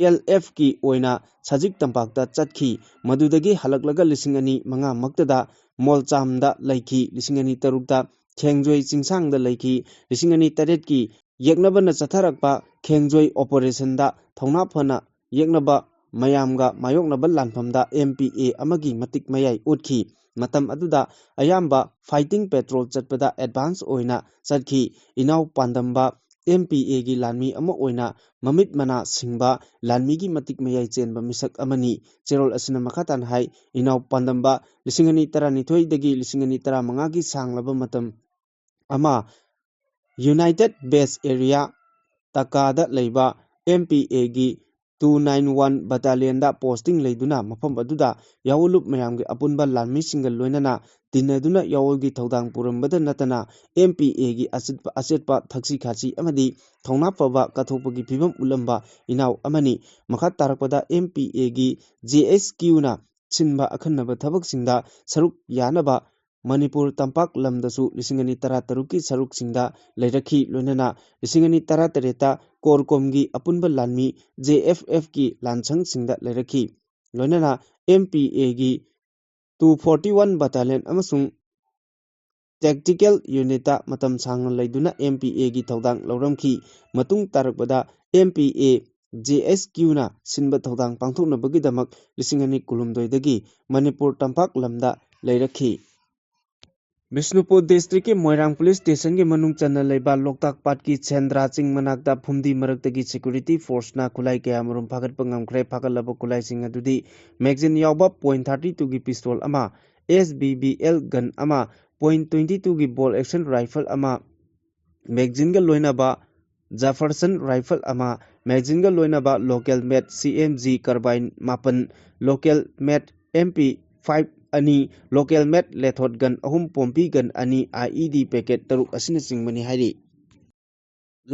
ꯑꯦꯜ ꯑꯦꯐꯀꯤ ꯑꯣꯏꯅ ꯁꯖꯤꯛ ꯇꯝꯄꯥꯛꯇ ꯆꯠꯈꯤ꯫ ꯃꯗꯨꯗꯒꯤ ꯍꯜꯂꯛꯂꯒ ꯂꯤꯁꯤꯡ ꯑꯅꯤ ꯃꯉꯥꯃꯛꯇꯗ ꯃꯣꯜꯆꯥꯝꯗ ꯂꯩꯈꯤ꯫ ꯂꯤꯁꯤꯡ ꯑꯅꯤ ꯇꯔꯨꯛꯇ ꯈꯦꯡꯖꯣꯏ ꯆꯤꯡꯁꯥꯡꯗ ꯂꯩꯈꯤ꯫ ꯂꯤꯁꯤꯡ ꯑꯅꯤ ꯇꯔꯦꯠꯀꯤ ꯌꯦꯛꯅꯕꯅ ꯆꯠꯊꯔꯛꯄ ꯈꯦꯡꯖꯣꯏ ꯑꯣꯄꯔꯦꯁꯟꯗ ꯊꯧꯅꯥ ꯐꯅ ꯌꯦꯛꯅꯕ ꯃꯌꯥꯝꯒ ꯃꯥꯌꯣꯛꯅꯕ ꯂꯥꯟꯐꯝꯗ ꯑꯦꯝ ꯄꯤ ꯑꯦ ꯑꯃꯒꯤ ꯃꯇꯤꯛ ꯃꯌꯥꯏ ꯎꯠꯈꯤ꯫ ꯃꯇꯝ ꯑꯗꯨꯗ ꯑꯌꯥꯝꯕ ꯐꯥꯏꯇꯤꯡ ꯄꯦꯇ꯭ꯔꯣꯜ ꯆꯠꯄꯗ ꯑꯦꯗꯚꯥꯟꯁ ꯑꯣꯏꯅ ꯆꯠꯈꯤ꯫ ꯏꯅꯥꯎ ꯄꯥꯟꯗꯝꯕ ꯑꯦꯝ ꯄꯤ ꯑꯦꯒꯤ ꯂꯥꯟꯃꯤ ꯑꯃ ꯑꯣꯏꯅ ꯃꯃꯤꯠ ꯃꯅꯥ ꯁꯤꯡꯕ, ꯂꯥꯟꯃꯤꯒꯤ ꯃꯇꯤꯛ ꯃꯌꯥꯏ ꯆꯦꯟꯕ ꯃꯤꯁꯛ ꯑꯃꯅꯤ꯫ ꯆꯦꯔꯣꯜ ꯑꯁꯤꯅ ꯃꯈꯥ ꯇꯥꯅ ꯍꯥꯏ, ꯏꯅꯥꯎ ꯄꯥꯟꯗꯝꯕ ꯂꯤꯁꯤꯡ ꯑꯅꯤ ꯇꯔꯥꯅꯤꯊꯣꯏꯗꯒꯤ ꯂꯤꯁꯤꯡ ꯑꯅꯤ ꯇꯔꯥꯃꯉꯥꯒꯤ ꯁꯥꯡꯂꯕ ꯃꯇꯝ ꯑꯃ ꯌꯨꯅꯥꯏꯇꯦꯠ ꯕꯦꯁ ꯑꯦꯔꯤꯌꯥ ꯇꯀꯥꯗ ꯂꯩꯕ ꯑꯦꯝ ꯄꯤ ꯑꯦꯒꯤ ꯇꯨ ꯅꯥꯏꯟ ꯋꯥꯟ ꯕꯠꯇꯥꯂꯤꯌꯟꯗ ꯄꯣꯁꯇꯤꯡ ꯂꯩꯗꯨꯅ ꯃꯐꯝ ꯑꯗꯨꯗ ꯌꯥꯑꯣꯂꯨꯞ ꯃꯌꯥꯝꯒꯤ ꯑꯄꯨꯟꯕ ꯂꯥꯟꯃꯤꯁꯤꯡꯒ ꯂꯣꯏꯅꯅ ꯇꯤꯟꯅꯗꯨꯅ ꯌꯥꯑꯣꯜꯒꯤ ꯊꯧꯗꯥꯡ ꯄꯨꯔꯝꯕꯗ ꯅꯠꯇꯅ ꯑꯦꯝ ꯄꯤ ꯑꯦꯒꯤ ꯑꯆꯦꯠꯄ, ꯑꯆꯦꯠꯄ ꯊꯛꯁꯤ ꯈꯥꯁꯤ ꯑꯃꯗꯤ ꯊꯧꯅꯥ ꯐꯕ ꯀꯠꯊꯣꯛꯄꯒꯤ ꯐꯤꯕꯝ ꯎꯠꯂꯝꯕ ꯏꯅꯥꯎ ꯑꯃꯅꯤ꯫ ꯃꯈꯥ ꯇꯥꯔꯛꯄꯗ ꯑꯦꯝ ꯄꯤ ꯑꯦꯒꯤ ꯖꯦ ꯑꯦꯁ ꯀ꯭ꯌꯨꯅ ꯁꯤꯟꯕ ꯑꯈꯟꯅꯕ ꯊꯕꯛꯁꯤꯡꯗ ꯁꯔꯨꯛ ꯌꯥꯅꯕ ꯃꯅꯤꯄꯨꯔ ꯇꯝꯄꯥꯛ ꯂꯝꯗꯁꯨ ꯂꯤꯁꯤꯡ ꯑꯅꯤ ꯇꯔꯥꯇꯔꯨꯛꯀꯤ ꯁꯔꯨꯛꯁꯤꯡꯗ ꯂꯩꯔꯛꯈꯤ꯫ ꯂꯣꯏꯅꯅ ꯂꯤꯁꯤꯡ ꯑꯅꯤ ꯇꯔꯥꯇꯔꯦꯠꯇ ꯀꯣꯔꯀꯣꯝꯒꯤ ꯑꯄꯨꯟꯕ ꯂꯥꯟꯃꯤ ꯖꯦ ꯑꯦꯐ ꯑꯦꯐꯀꯤ ꯂꯥꯟꯁꯪꯁꯤꯡꯗ ꯂꯩꯔꯛꯈꯤ꯫ ꯂꯣꯏꯅꯅ ꯑꯦꯝ ꯄꯤ ꯑꯦꯒꯤ ꯇꯨ ꯐꯣꯔꯇꯤ ꯋꯥꯟ ꯕꯠꯇꯥꯂꯤꯌꯟ ꯑꯃꯁꯨꯡ ꯇꯦꯛꯇꯤꯀꯦꯜ ꯌꯨꯅꯤꯠꯇ ꯃꯇꯝ ꯁꯥꯡꯅ ꯂꯩꯗꯨꯅ ꯑꯦꯝ ꯄꯤ ꯑꯦꯒꯤ ꯊꯧꯗꯥꯡ ꯂꯧꯔꯝꯈꯤ꯫ ꯃꯇꯨꯡ ꯇꯥꯔꯛꯄꯗ ꯑꯦꯝ ꯄꯤ ꯑꯦ ꯖꯦ ꯑꯦꯁ ꯀ꯭ꯌꯨꯅ ꯁꯤꯟꯕ ꯊꯧꯗꯥꯡ ꯄꯥꯡꯊꯣꯛꯅꯕꯒꯤꯗꯃꯛ ꯂꯤꯁꯤꯡ ꯑꯅꯤ ꯀꯨꯟꯍꯨꯝꯗꯣꯏꯗꯒꯤ ꯃꯅꯤꯄꯨꯔ ꯇꯝꯄꯥꯛ ꯂꯝꯗ ꯂꯩꯔꯛꯈꯤ꯫ ꯕꯤꯁꯅꯨꯄꯨꯔ ꯗꯤꯁꯇ꯭ꯔꯤꯛꯀꯤ ꯃꯣꯏꯔꯥꯡ ꯄꯨꯂꯤꯁ ꯁ꯭ꯇꯦꯁꯟꯒꯤ ꯃꯅꯨꯡ ꯆꯟꯅ ꯂꯩꯕ ꯂꯣꯛꯇꯥꯛ ꯄꯥꯠꯀꯤ ꯁꯦꯟꯗ꯭ꯔꯥ ꯆꯤꯡ ꯃꯅꯥꯛꯇ ꯐꯨꯝꯗꯤ ꯃꯔꯛꯇꯒꯤ ꯁꯦꯀ꯭ꯌꯨꯔꯤꯇꯤ ꯐꯣꯔꯁꯅ ꯈꯨꯠꯂꯥꯏ ꯀꯌꯥꯃꯔꯨꯝ ꯐꯥꯒꯠꯄ ꯉꯝꯈ꯭ꯔꯦ꯫ ꯐꯥꯒꯠꯂꯕ ꯈꯨꯠꯂꯥꯏꯁꯤꯡ ꯑꯗꯨꯗꯤ ꯃꯦꯒꯖꯤꯟ ꯌꯥꯎꯕ ꯄꯣꯏꯟ ꯊꯥꯔꯇꯤ ꯇꯨꯒꯤ ꯄꯤꯁꯇꯣꯜ ꯑꯃ, ꯑꯦꯁ ꯕꯤ ꯕꯤ ꯑꯦꯜ ꯒꯟ ꯑꯃ, ꯄꯣꯏꯟ ꯇ꯭ꯋꯦꯟꯇꯤ ꯇꯨꯒꯤ ꯕꯣꯜ ꯑꯦꯛꯁꯟ ꯔꯥꯏꯐꯜ ꯑꯃ, ꯃꯦꯒꯖꯤꯟꯒ ꯂꯣꯏꯅꯕ ꯖꯥꯐꯔꯁꯟ ꯔꯥꯏꯐꯜ ꯑꯃ, ꯃꯦꯒꯖꯤꯟꯒ ꯂꯣꯏꯅꯕ ꯂꯣꯀꯦꯜ ꯃꯦꯠ ꯁꯤ ꯑꯦꯝ ꯖꯤ ꯀꯥꯔꯕꯥꯏꯟ ꯃꯥꯄꯟ, ꯂꯣꯀꯦꯜ ꯃꯦꯠ ꯑꯦꯝ ꯄꯤ ꯐꯥꯏꯚ ꯑꯅꯤ, ꯂꯣꯀꯦꯜ ꯃꯦꯠ ꯂꯦꯊꯣꯠ ꯒꯟ ꯑꯍꯨꯝ, ꯄꯣꯝꯄꯤ ꯒꯟ ꯑꯅꯤ, ꯑꯥꯏ ꯏ ꯗꯤ ꯄꯦꯀꯦꯠ ꯇꯔꯨꯛ ꯑꯁꯤꯅꯆꯤꯡꯕꯅꯤ ꯍꯥꯏꯔꯤ꯫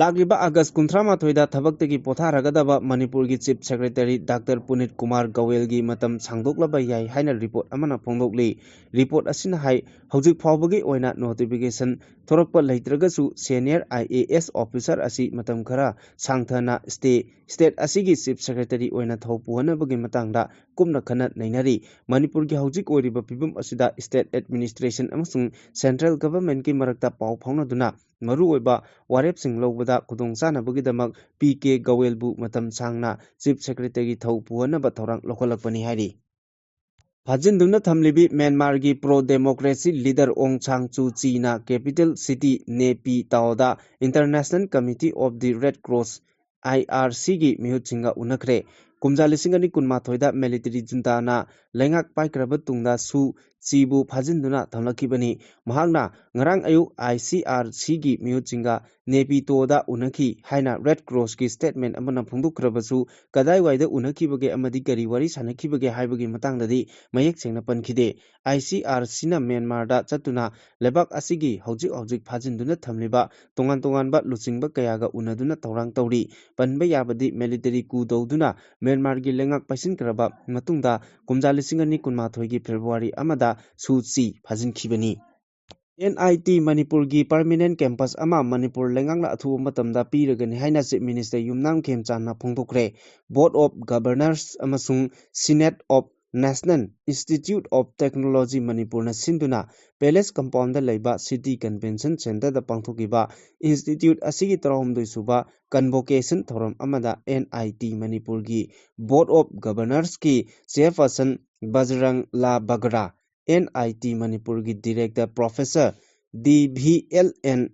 ꯂꯥꯛꯂꯤꯕ ꯑꯥꯒꯁ ꯀꯨꯟꯊ꯭ꯔꯥ ꯃꯥꯊꯣꯏꯗ ꯊꯕꯛꯇꯒꯤ ꯄꯣꯊꯥꯔꯒꯗꯕ ꯃꯅꯤꯄꯨꯔꯒꯤ ꯆꯤꯐ ꯁꯦꯀ꯭ꯔꯦꯇꯔꯤ ꯗꯥꯛꯇꯔ ꯄꯨꯅꯤꯠ ꯀꯨꯃꯥꯔ ꯒꯋꯦꯜꯒꯤ ꯃꯇꯝ ꯁꯥꯡꯗꯣꯛꯂꯕ ꯌꯥꯏ ꯍꯥꯏꯅ ꯔꯤꯄꯣꯔꯠ ꯑꯃꯅ ꯐꯣꯡꯗꯣꯛꯂꯤ꯫ ꯔꯤꯄꯣꯔꯠ ꯑꯁꯤꯅ ꯍꯥꯏ, ꯍꯧꯖꯤꯛ ꯐꯥꯎꯕꯒꯤ ꯑꯣꯏꯅ ꯅꯣꯇꯤꯐꯤꯀꯦꯁꯟ ꯊꯣꯔꯛꯄ ꯂꯩꯇ꯭ꯔꯒꯁꯨ senior I A S officer ꯑꯁꯤ ꯃꯇꯝ ꯈꯔ ꯁꯥꯡꯊꯅ ꯁ꯭ꯇꯦ, ꯁ꯭ꯇꯦꯠ ꯑꯁꯤꯒꯤ ꯆꯤꯐ ꯁꯦꯀ꯭ꯔꯦꯇꯔꯤ ꯑꯣꯏꯅ ꯊꯧ ꯄꯨꯍꯟꯅꯕꯒꯤ ꯃꯇꯥꯡꯗ ꯀꯨꯞꯅ ꯈꯟꯅ ꯅꯩꯅꯔꯤ꯫ ꯃꯅꯤꯄꯨꯔꯒꯤ ꯍꯧꯖꯤꯛ ꯑꯣꯏꯔꯤꯕ ꯐꯤꯕꯝ ꯑꯁꯤꯗ ꯁ꯭ꯇꯦꯠ ꯑꯦꯗꯃꯤꯅꯤꯁꯇ꯭ꯔꯦꯁꯟ ꯑꯃꯁꯨꯡ ꯁꯦꯟꯇ꯭ꯔꯦꯜ ꯒꯚꯔꯟꯃꯦꯟꯠꯀꯤ ꯃꯔꯛꯇ ꯄꯥꯎ ꯐꯥꯎꯅꯗꯨꯅ ꯃꯔꯨꯑꯣꯏꯕ ꯋꯥꯔꯦꯞꯁꯤꯡ ꯂꯧꯕꯗ ꯈꯨꯗꯣꯡꯆꯥꯅꯕꯒꯤꯗꯃꯛ ꯄꯤ ꯀꯦ ꯒꯋꯦꯜꯕꯨ ꯃꯇꯝ ꯁꯥꯡꯅ ꯆꯤꯐ ꯁꯦꯀ꯭ꯔꯦꯇꯔꯤ ꯊꯧ ꯄꯨꯍꯟꯅꯕ ꯊꯧꯔꯥꯡ ꯂꯧꯈꯠꯂꯛꯄꯅꯤ ꯍꯥꯏꯔꯤ꯫ ꯐꯥꯖꯤꯟꯗꯨꯅ ꯊꯝꯂꯤꯕꯤ ꯃ꯭ꯌꯥꯟꯃꯥꯔꯒꯤ pro democracy leader Aung San Suu ꯆꯤꯅ ꯀꯦꯄꯤꯇꯦꯜ ꯁꯤꯇꯤ ꯅꯦꯄꯤ ꯇꯥꯎꯗ international committee of the red cross, I R ꯁꯤꯒꯤ ꯃꯤꯍꯨꯠꯁꯤꯡꯒ ꯎꯅꯈ꯭ꯔꯦ꯫ ꯀꯨꯝꯖꯥ ꯂꯤꯁꯤꯡ ꯑꯅꯤ ꯀꯨꯟꯃꯥꯊꯣꯏꯗ ꯃꯤꯂꯤꯇꯔꯤ ꯖꯨꯟꯇꯥꯅ ꯂꯩꯉꯥꯛ ꯄꯥꯏꯈ꯭ꯔꯕ ꯇꯨꯡꯗ ꯁꯨ ꯆꯤꯕꯨ ꯐꯥꯖꯤꯟꯗꯨꯅ ꯊꯝꯂꯛꯈꯤꯕꯅꯤ꯫ ꯃꯍꯥꯛꯅ ꯉꯔꯥꯡ ꯑꯌꯨꯛ ꯑꯥꯏ ꯁꯤ ꯑꯥꯔ ꯁꯤꯒꯤ ꯃꯤꯍꯨꯠꯁꯤꯡꯒ ꯅꯦꯄꯤꯇꯣꯗ ꯎꯅꯈꯤ ꯍꯥꯏꯅ ꯔꯦꯗ ꯀ꯭ꯔꯣꯁꯀꯤ ꯁ꯭ꯇꯦꯠꯃꯦꯟ ꯑꯃꯅ ꯐꯣꯡꯗꯣꯛꯈ꯭ꯔꯕꯁꯨ, ꯀꯗꯥꯏꯋꯥꯏꯗ ꯎꯅꯈꯤꯕꯒꯦ ꯑꯃꯗꯤ ꯀꯔꯤ ꯋꯥꯔꯤ ꯁꯥꯟꯅꯈꯤꯕꯒꯦ ꯍꯥꯏꯕꯒꯤ ꯃꯇꯥꯡꯗꯗꯤ ꯃꯌꯦꯛ ꯁꯦꯡꯅ ꯄꯟꯈꯤꯗꯦ꯫ ꯑꯥꯏ ꯁꯤ ꯑꯥꯔ ꯁꯤꯅ ꯃ꯭ꯌꯥꯟꯃꯥꯔꯗ ꯆꯠꯇꯨꯅ ꯂꯩꯕꯥꯛ ꯑꯁꯤꯒꯤ ꯍꯧꯖꯤꯛ ꯍꯧꯖꯤꯛ ꯐꯥꯖꯤꯟꯗꯨꯅ ꯊꯝꯂꯤꯕ ꯇꯣꯉꯥꯟ ꯇꯣꯉꯥꯟꯕ ꯂꯨꯆꯤꯡꯕ ꯀꯌꯥꯒ ꯎꯅꯗꯨꯅ ꯊꯧꯔꯥꯡ ꯇꯧꯔꯤ꯫ ꯄꯟꯕ ꯌꯥꯕꯗꯤ ꯃꯤꯂꯤꯇꯔꯤ ꯀꯨ ꯇꯧꯗꯨꯅ ꯃ꯭ꯌꯥꯟꯃꯥꯔꯒꯤ ꯂꯩꯉꯥꯛ ꯄꯥꯏꯁꯤꯟꯈ꯭ꯔꯕ ꯃꯇꯨꯡꯗ ꯀꯨꯝꯖꯥ ꯂꯤꯁꯤꯡ ꯑꯅꯤ ꯀꯨꯟꯃꯥꯊꯣꯏꯒꯤ ꯐꯦꯕ꯭ꯔꯨꯋꯥꯔꯤ ꯑꯃꯗ ꯁꯨ ꯆꯤ ꯐꯥꯖꯤꯟꯈꯤꯕꯅꯤ꯫ ꯑꯦꯟ ꯑꯥꯏ ꯇꯤ ꯃꯅꯤꯄꯨꯔꯒꯤ ꯄꯔꯃꯤꯅꯦꯟꯠ ꯀꯦꯝꯄꯁ ꯑꯃ ꯃꯅꯤꯄꯨꯔ ꯂꯩꯉꯥꯛꯅ ꯑꯊꯨꯕ ꯃꯇꯝꯗ ꯄꯤꯔꯒꯅꯤ ꯍꯥꯏꯅ ꯆꯤꯐ ꯃꯤꯅꯤꯁꯇꯔ ꯌꯨꯝꯅꯥꯝ ꯈꯦꯝꯆꯥꯟꯅ ꯐꯣꯡꯗꯣꯛꯈ꯭ꯔꯦ꯫ ꯕꯣꯔꯗ ꯑꯣꯐ ꯒꯕꯔꯅꯔꯁ ꯑꯃꯁꯨꯡ senate of national institute of technology ꯃꯅꯤꯄꯨꯔꯅ ꯁꯤꯟꯗꯨꯅ ꯄꯦꯂꯦꯁ ꯀꯝꯄꯥꯎꯟꯗ ꯂꯩꯕ ꯁꯤꯇꯤ ꯀꯟꯚꯦꯟꯁꯟ ꯁꯦꯟꯇꯔꯗ ꯄꯥꯡꯊꯣꯛꯈꯤꯕ ꯏꯟꯁꯇꯤꯇ꯭ꯌꯨꯠ ꯑꯁꯤꯒꯤ ꯇꯔꯥꯍꯨꯝꯗꯣꯏ ꯁꯨꯕ ꯀꯟꯚꯣꯀꯦꯁꯟ ꯊꯧꯔꯝ ꯑꯃꯗ ꯑꯦꯟ ꯑꯥꯏ ꯇꯤ ꯃꯅꯤꯄꯨꯔꯒꯤ ꯕꯣꯔꯗ of ꯒꯕꯔꯅꯔꯁꯀꯤ chairperson Bajrang Lal Bagra, N I T ꯃꯅꯤꯄꯨꯔꯒꯤ Director Professor D V L N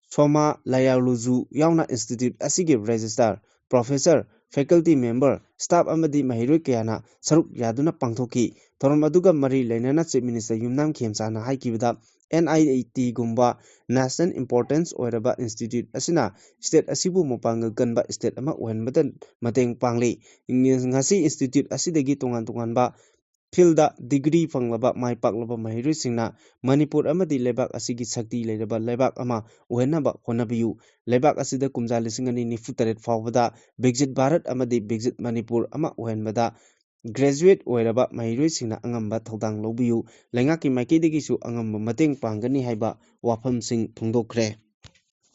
Somayajulu ꯌꯥꯎꯅ institute ꯑꯁꯤꯒꯤ Registrar, Professor, Faculty Member, Staff ꯑꯃꯗꯤ ꯃꯍꯩꯔꯣꯏ ꯀꯌꯥꯅ ꯁꯔꯨꯛ ꯌꯥꯗꯨꯅ ꯄꯥꯡꯊꯣꯛꯈꯤ꯫ ꯊꯧꯔꯝ ꯑꯗꯨꯒ ꯃꯔꯤ ꯂꯩꯅꯅ Chief Minister ꯌꯨꯝꯅꯥꯝ ꯈꯦꯝꯆꯥꯅ ꯍꯥꯏꯈꯤꯕꯗ, ꯑꯦꯟ ꯑꯥꯏ ꯇꯤꯒꯨꯝꯕ national importance ꯑꯣꯏꯔꯕ institute ꯑꯁꯤꯅ state ꯑꯁꯤꯕꯨ ꯃꯄꯥꯡꯒꯜ ꯀꯟꯕ state ꯑꯃ ꯑꯣꯏꯍꯟꯕꯗ ꯃꯇꯦꯡ ꯄꯥꯡꯂꯤ꯫ ꯉꯁꯤ institute ꯑꯁꯤꯗꯒꯤ ꯇꯣꯉꯥꯟ ꯇꯣꯉꯥꯟꯕ fieldꯗ degree ꯐꯪꯂꯕ ꯃꯥꯏ ꯄꯥꯛꯂꯕ ꯃꯍꯩꯔꯣꯏꯁꯤꯡꯅ ꯃꯅꯤꯄꯨꯔ ꯑꯃꯗꯤ ꯂꯩꯕꯥꯛ ꯑꯁꯤꯒꯤ ꯁꯛꯇꯤ ꯂꯩꯔꯕ ꯂꯩꯕꯥꯛ ꯑꯃ ꯑꯣꯏꯍꯟꯅꯕ ꯍꯣꯠꯅꯕꯤꯌꯨ꯫ ꯂꯩꯕꯥꯛ ꯑꯁꯤꯗ ꯀꯨꯝꯖꯥ ꯂꯤꯁꯤꯡ ꯑꯅꯤ ꯅꯤꯐꯨ ꯇꯔꯦꯠ ꯐꯥꯎꯕꯗ Viksit Bharat ꯑꯃꯗꯤ Viksit Manipur ꯑꯃ ꯑꯣꯏꯍꯟꯕꯗ graduate ꯑꯣꯏꯔꯕ ꯃꯍꯩꯔꯣꯏꯁꯤꯡꯅ ꯑꯉꯝꯕ ꯊꯧꯗꯥꯡ ꯂꯧꯕꯤꯌꯨ꯫ ꯂꯩꯉꯥꯛꯀꯤ ꯃꯥꯏꯀꯩꯗꯒꯤꯁꯨ ꯑꯉꯝꯕ ꯃꯇꯦꯡ ꯄꯥꯡꯒꯅꯤ ꯍꯥꯏꯕ ꯋꯥꯐꯝꯁꯤꯡ ꯐꯣꯡꯗꯣꯛꯈ꯭ꯔꯦ꯫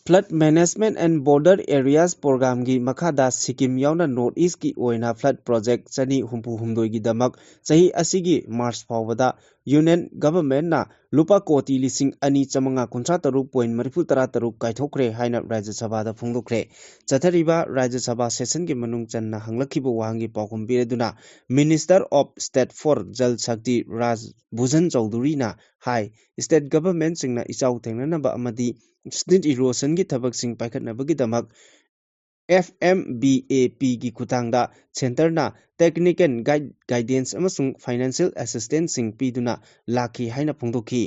Flood Management and Border Areas Programꯒꯤ ꯃꯈꯥꯗ ꯁꯤꯛꯀꯤꯝ ꯌꯥꯎꯅ North Eastꯀꯤ ꯑꯣꯏꯅ flood project ꯆꯅꯤ ꯍꯨꯝꯐꯨ ꯍꯨꯝꯗꯣꯏꯒꯤꯗꯃꯛ ꯆꯍꯤ ꯑꯁꯤꯒꯤ March ꯐꯥꯎꯕꯗ Union Governmentꯅ ꯂꯨꯄꯥ ꯀꯣꯇꯤ ꯂꯤꯁꯤꯡ ꯑꯅꯤ ꯆꯥꯃꯉꯥ ꯀꯨꯟꯊ꯭ꯔꯥ ꯇꯔꯨꯛ point ꯃꯔꯤꯐꯨ ꯇꯔꯥ ꯇꯔꯨꯛ ꯀꯥꯏꯊꯣꯛꯈ꯭ꯔꯦ ꯍꯥꯏꯅ ꯔꯥꯖ꯭ꯌ ꯁꯚꯥꯗ ꯐꯣꯡꯗꯣꯛꯈ꯭ꯔꯦ꯫ ꯆꯠꯊꯔꯤꯕ ꯔꯥꯖ꯭ꯌ ꯁꯚꯥ sessionꯒꯤ ꯃꯅꯨꯡ ꯆꯟꯅ ꯍꯪꯂꯛꯈꯤꯕ ꯋꯥꯍꯪꯒꯤ ꯄꯥꯎꯈꯨꯝ ꯄꯤꯔꯗꯨꯅ Minister of State for Jal Shakti Raj ꯚꯨꯖꯟ ꯆꯧꯙꯨꯔꯤꯅ high, state governmentꯁꯤꯡꯅ ꯏꯆꯥꯎ ꯊꯦꯡꯅꯅꯕ ꯑꯃꯗꯤ flood erosionꯒꯤ ꯊꯕꯛꯁꯤꯡ ꯄꯥꯏꯈꯠꯅꯕꯒꯤꯗꯃꯛ F M B A Pꯒꯤ ꯈꯨꯠꯊꯥꯡꯗ centreꯅ technical guide, guidance ꯑꯃꯁꯨꯡ financial assistanceꯁꯤꯡ ꯄꯤꯗꯨꯅ ꯂꯥꯛꯈꯤ ꯍꯥꯏꯅ ꯐꯣꯡꯗꯣꯛꯈꯤ꯫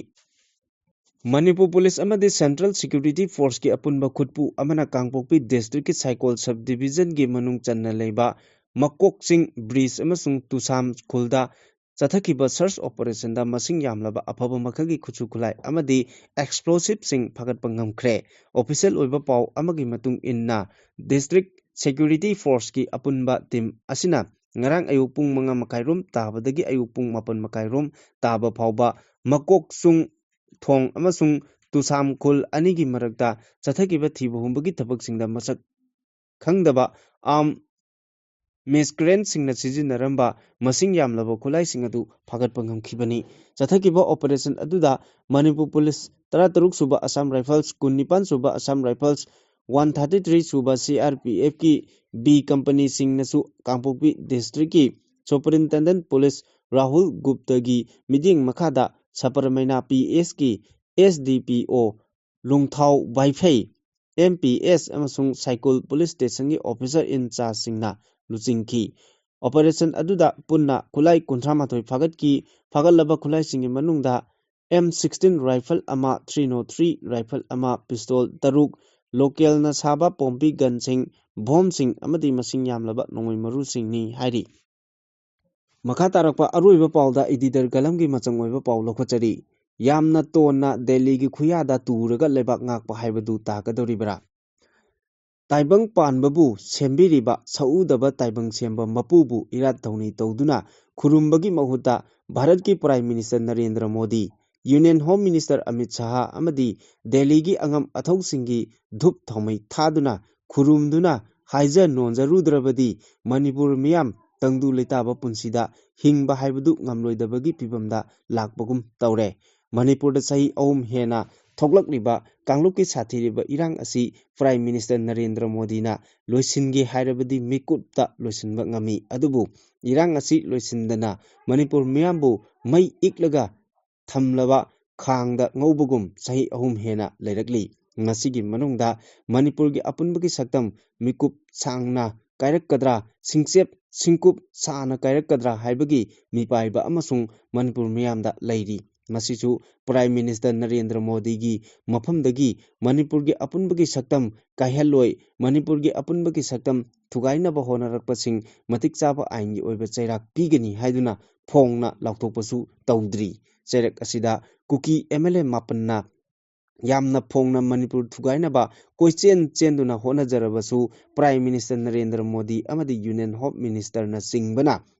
ꯃꯅꯤꯄꯨꯔ ꯄꯨꯂꯤꯁ ꯑꯃꯗꯤ Central Security Forceꯀꯤ ꯑꯄꯨꯟꯕ ꯈꯨꯠꯄꯨ ꯑꯃꯅ ꯀꯥꯡꯄꯣꯛꯄꯤ districtꯀꯤ ꯁꯥꯏꯀꯣꯜ sub divisionꯒꯤ ꯃꯅꯨꯡ ꯆꯟꯅ ꯂꯩꯕ ꯃꯀꯣꯛꯆꯤꯡ bridge ꯑꯃꯁꯨꯡ ꯇꯨꯁꯥꯝ ꯈꯨꯜꯗ ꯆꯠꯊꯈꯤꯕ search operationꯗ ꯃꯁꯤꯡ ꯌꯥꯝꯂꯕ ꯑꯐꯕ ꯃꯈꯜꯒꯤ ꯈꯨꯠꯁꯨ ꯈꯨꯠꯂꯥꯏ ꯑꯃꯗꯤ explosiveꯁꯤꯡ ꯐꯥꯒꯠꯄ ꯉꯝꯈ꯭ꯔꯦ꯫ Official ꯑꯣꯏꯕ ꯄꯥꯎ ꯑꯃꯒꯤ ꯃꯇꯨꯡ ꯏꯟꯅ, District Security Forceꯀꯤ ꯑꯄꯨꯟꯕ team ꯑꯁꯤꯅ ꯉꯔꯥꯡ ꯑꯌꯨꯛ ꯄꯨꯡ ꯃꯉꯥ ꯃꯈꯥꯏ ꯔꯣꯝ ꯇꯥꯕꯗꯒꯤ ꯑꯌꯨꯛ ꯄꯨꯡ ꯃꯥꯄꯟ ꯃꯈꯥꯏ ꯔꯣꯝ ꯇꯥꯕ ꯐꯥꯎꯕ ꯃꯀꯣꯛꯆꯨꯡ ꯊꯣꯡ ꯑꯃꯁꯨꯡ ꯇꯨꯁꯥꯝ ꯈꯨꯜ ꯑꯅꯤꯒꯤ ꯃꯔꯛꯇ ꯆꯠꯊꯈꯤꯕ ꯊꯤꯕ ꯍꯨꯝꯕꯒꯤ ꯊꯕꯛꯁꯤꯡꯗ ꯃꯁꯛ ꯈꯪꯗꯕ arm miscreantꯁꯤꯡꯅ ꯁꯤꯖꯤꯟꯅꯔꯝꯕ ꯃꯁꯤꯡ ꯌꯥꯝꯂꯕ ꯈꯨꯠꯂꯥꯏꯁꯤꯡ ꯑꯗꯨ ꯐꯥꯒꯠꯄ ꯉꯝꯈꯤꯕꯅꯤ꯫ ꯆꯠꯊꯈꯤꯕ operation ꯑꯗꯨꯗ ꯃꯅꯤꯄꯨꯔ ꯄꯨꯂꯤꯁ, ꯇꯔꯥꯇꯔꯨꯛ ꯁꯨꯕ Assam Rifles, ꯀꯨꯟꯅꯤꯄꯥꯟ ꯁꯨꯕ Assam Rifles, one thirty three ꯁꯨꯕ C R P Fꯀꯤ B companyꯁꯤꯡꯅꯁꯨ ꯀꯥꯡꯄꯣꯛꯄꯤ districtꯀꯤ Superintendent Police ꯔꯥꯍꯨꯜ ꯒꯨꯞꯇꯒꯤ ꯃꯤꯠꯌꯦꯡ ꯃꯈꯥꯗ ꯁꯕꯔꯃꯩꯅꯥ ꯄꯤ ꯑꯦꯁꯀꯤ ꯑꯦꯁ ꯗꯤ ꯄꯤ ꯑꯣ, ꯂꯨꯡꯊꯥꯎ ꯕꯥꯏꯐꯩ, ꯑꯦꯝ ꯄꯤ ꯑꯦꯁ ꯑꯃꯁꯨꯡ ꯁꯥꯏꯀꯨꯜ ꯄꯨꯂꯤꯁ ꯁ꯭ꯇꯦꯁꯟꯒꯤ ꯑꯣꯐꯤꯁꯔ ꯏꯟꯆꯥꯔꯖꯁꯤꯡꯅ ꯂꯨꯆꯤꯡꯈꯤ꯫ ꯑꯣꯄꯔꯦꯁꯟ ꯑꯗꯨꯗ ꯄꯨꯟꯅ ꯈꯨꯠꯂꯥꯏ ꯀꯨꯟꯊ꯭ꯔꯥ ꯃꯥꯊꯣꯏ ꯐꯥꯒꯠꯈꯤ꯫ ꯐꯥꯒꯠꯂꯕ ꯈꯨꯠꯂꯥꯏꯁꯤꯡꯒꯤ ꯃꯅꯨꯡꯗ ꯑꯦꯝ ꯁꯤꯛꯁꯇꯤꯟ ꯔꯥꯏꯐꯜ ꯑꯃ, ꯊ꯭ꯔꯤ ꯅꯣꯠ ꯊ꯭ꯔꯤ ꯔꯥꯏꯐꯜ ꯑꯃ, ꯄꯤꯁꯇꯣꯜ ꯇꯔꯨꯛ, ꯂꯣꯀꯦꯜꯅ ꯁꯥꯕ ꯄꯣꯝꯄꯤ ꯒꯟꯁꯤꯡ, ꯕꯣꯝꯁꯤꯡ ꯑꯃꯗꯤ ꯃꯁꯤꯡ ꯌꯥꯝꯂꯕ ꯅꯣꯡꯃꯩ ꯃꯔꯨꯁꯤꯡꯅꯤ ꯍꯥꯏꯔꯤ꯫ ꯃꯈꯥ ꯇꯥꯔꯛꯄ ꯑꯔꯣꯏꯕ ꯄꯥꯎꯗ ꯏꯗꯤꯇꯔ ꯀꯂꯝꯒꯤ ꯃꯆꯪ ꯑꯣꯏꯕ ꯄꯥꯎ ꯂꯧꯈꯠꯆꯔꯤ꯫ ꯌꯥꯝꯅ ꯇꯣꯟꯅ ꯗꯦꯜꯂꯤꯒꯤ ꯈꯨꯌꯥꯗ ꯇꯨꯔꯒ ꯂꯩꯕꯥꯛ ꯉꯥꯛꯄ ꯍꯥꯏꯕꯗꯨ ꯇꯥꯒꯗꯧꯔꯤꯕ꯭ꯔꯥ? ꯇꯥꯏꯕꯪ ꯄꯥꯟꯕꯕꯨ ꯁꯦꯝꯕꯤꯔꯤꯕ ꯁꯛꯎꯗꯕ ꯇꯥꯏꯕꯪ ꯁꯦꯝꯕ ꯃꯄꯨꯕꯨ ꯏꯔꯥꯠ ꯊꯧꯅꯤ ꯇꯧꯗꯨꯅ ꯈꯨꯔꯨꯝꯕꯒꯤ ꯃꯍꯨꯠꯇ ꯚꯥꯔꯠꯀꯤ prime minister Narendra Modi, union home minister Amit Shah ꯑꯃꯗꯤ ꯗꯦꯜꯂꯤꯒꯤ ꯑꯉꯝ ꯑꯊꯧꯁꯤꯡꯒꯤ ꯙꯨꯞ ꯊꯥꯎꯃꯩ ꯊꯥꯗꯨꯅ ꯈꯨꯔꯨꯝꯗꯨꯅ ꯍꯥꯏꯖ ꯅꯣꯟꯖꯔꯨꯗ꯭ꯔꯕꯗꯤ ꯃꯅꯤꯄꯨꯔ ꯃꯤꯌꯥꯝ ꯇꯪꯗꯨ ꯂꯩꯇꯥꯕ ꯄꯨꯟꯁꯤꯗ ꯍꯤꯡꯕ ꯍꯥꯏꯕꯗꯨ ꯉꯝꯂꯣꯏꯗꯕꯒꯤ ꯐꯤꯕꯝꯗ ꯂꯥꯛꯄꯒꯨꯝ ꯇꯧꯔꯦ꯫ ꯃꯅꯤꯄꯨꯔꯗ ꯆꯍꯤ ꯑꯍꯨꯝ ꯍꯦꯟꯅ ꯊꯣꯛꯂꯛꯂꯤꯕ ꯀꯥꯡꯂꯨꯞꯀꯤ ꯁꯥꯊꯤꯔꯤꯕ ꯏꯔꯥꯡ ꯑꯁꯤ ꯄ꯭ꯔꯥꯏꯝ ꯃꯤꯅꯤꯁꯇꯔ ꯅꯔꯦꯟꯗ꯭ꯔ ꯃꯣꯗꯤꯅ ꯂꯣꯏꯁꯤꯟꯒꯦ ꯍꯥꯏꯔꯕꯗꯤ ꯃꯤꯀꯨꯞꯇ ꯂꯣꯏꯁꯤꯟꯕ ꯉꯝꯃꯤ꯫ ꯑꯗꯨꯕꯨ ꯏꯔꯥꯡ ꯑꯁꯤ ꯂꯣꯏꯁꯤꯟꯗꯅ ꯃꯅꯤꯄꯨꯔ ꯃꯤꯌꯥꯝꯕꯨ ꯃꯩ ꯏꯛꯂꯒ ꯊꯝꯂꯕ ꯈꯥꯡꯗ ꯉꯧꯕꯒꯨꯝ ꯆꯍꯤ ꯑꯍꯨꯝ ꯍꯦꯟꯅ ꯂꯩꯔꯛꯂꯤ꯫ ꯃꯁꯤꯒꯤ ꯃꯅꯨꯡꯗ ꯃꯅꯤꯄꯨꯔꯒꯤ ꯑꯄꯨꯟꯕꯒꯤ ꯁꯛꯇꯝ ꯃꯤꯀꯨꯞ ꯁꯥꯡꯅ ꯀꯥꯏꯔꯛꯀꯗ꯭ꯔꯥ, ꯁꯤꯡꯆꯦꯞ ꯁꯤꯡꯀꯨꯞ ꯁꯥꯡꯅ ꯀꯥꯏꯔꯛꯀꯗ꯭ꯔꯥ ꯍꯥꯏꯕꯒꯤ ꯃꯤꯄꯥꯏꯕ ꯑꯃꯁꯨꯡ ꯃꯅꯤꯄꯨꯔ ꯃꯤꯌꯥꯝꯗ ꯂꯩꯔꯤ꯫ ꯃꯁꯤꯁꯨ ꯄ꯭ꯔꯥꯏꯝ ꯃꯤꯅꯤꯁꯇꯔ ꯅꯔꯦꯟꯗ꯭ꯔ ꯃꯣꯗꯤꯒꯤ ꯃꯐꯝꯗꯒꯤ ꯃꯅꯤꯄꯨꯔꯒꯤ ꯑꯄꯨꯟꯕꯒꯤ ꯁꯛꯇꯝ ꯀꯥꯏꯍꯜꯂꯣꯏ, ꯃꯅꯤꯄꯨꯔꯒꯤ ꯑꯄꯨꯟꯕꯒꯤ ꯁꯛꯇꯝ ꯊꯨꯒꯥꯏꯅꯕ ꯍꯣꯠꯅꯔꯛꯄꯁꯤꯡ ꯃꯇꯤꯛ ꯆꯥꯕ ꯑꯥꯏꯟꯒꯤ ꯑꯣꯏꯕ ꯆꯩꯔꯥꯛ ꯄꯤꯒꯅꯤ ꯍꯥꯏꯗꯨꯅ ꯐꯣꯡꯅ ꯂꯥꯎꯊꯣꯛꯄꯁꯨ ꯇꯧꯗ꯭ꯔꯤ꯫ ꯆꯩꯔꯛ ꯑꯁꯤꯗ ꯀꯨꯀꯤ ꯑꯦꯝ ꯑꯦꯜ ꯑꯦ ꯃꯥꯄꯟꯅ ꯌꯥꯝꯅ ꯐꯣꯡꯅ ꯃꯅꯤꯄꯨꯔ ꯊꯨꯒꯥꯏꯅꯕ ꯀꯣꯏꯆꯦꯟ ꯆꯦꯟꯗꯨꯅ ꯍꯣꯠꯅꯖꯔꯕꯁꯨ ꯄ꯭ꯔꯥꯏꯝ ꯃꯤꯅꯤꯁꯇꯔ ꯅꯔꯦꯟꯗ꯭ꯔ ꯃꯣꯗꯤ ꯑꯃꯗꯤ ꯌꯨꯅꯤꯌꯟ ꯍꯣꯝ ꯃꯤꯅꯤꯁꯇꯔꯅꯆꯤꯡꯕꯅ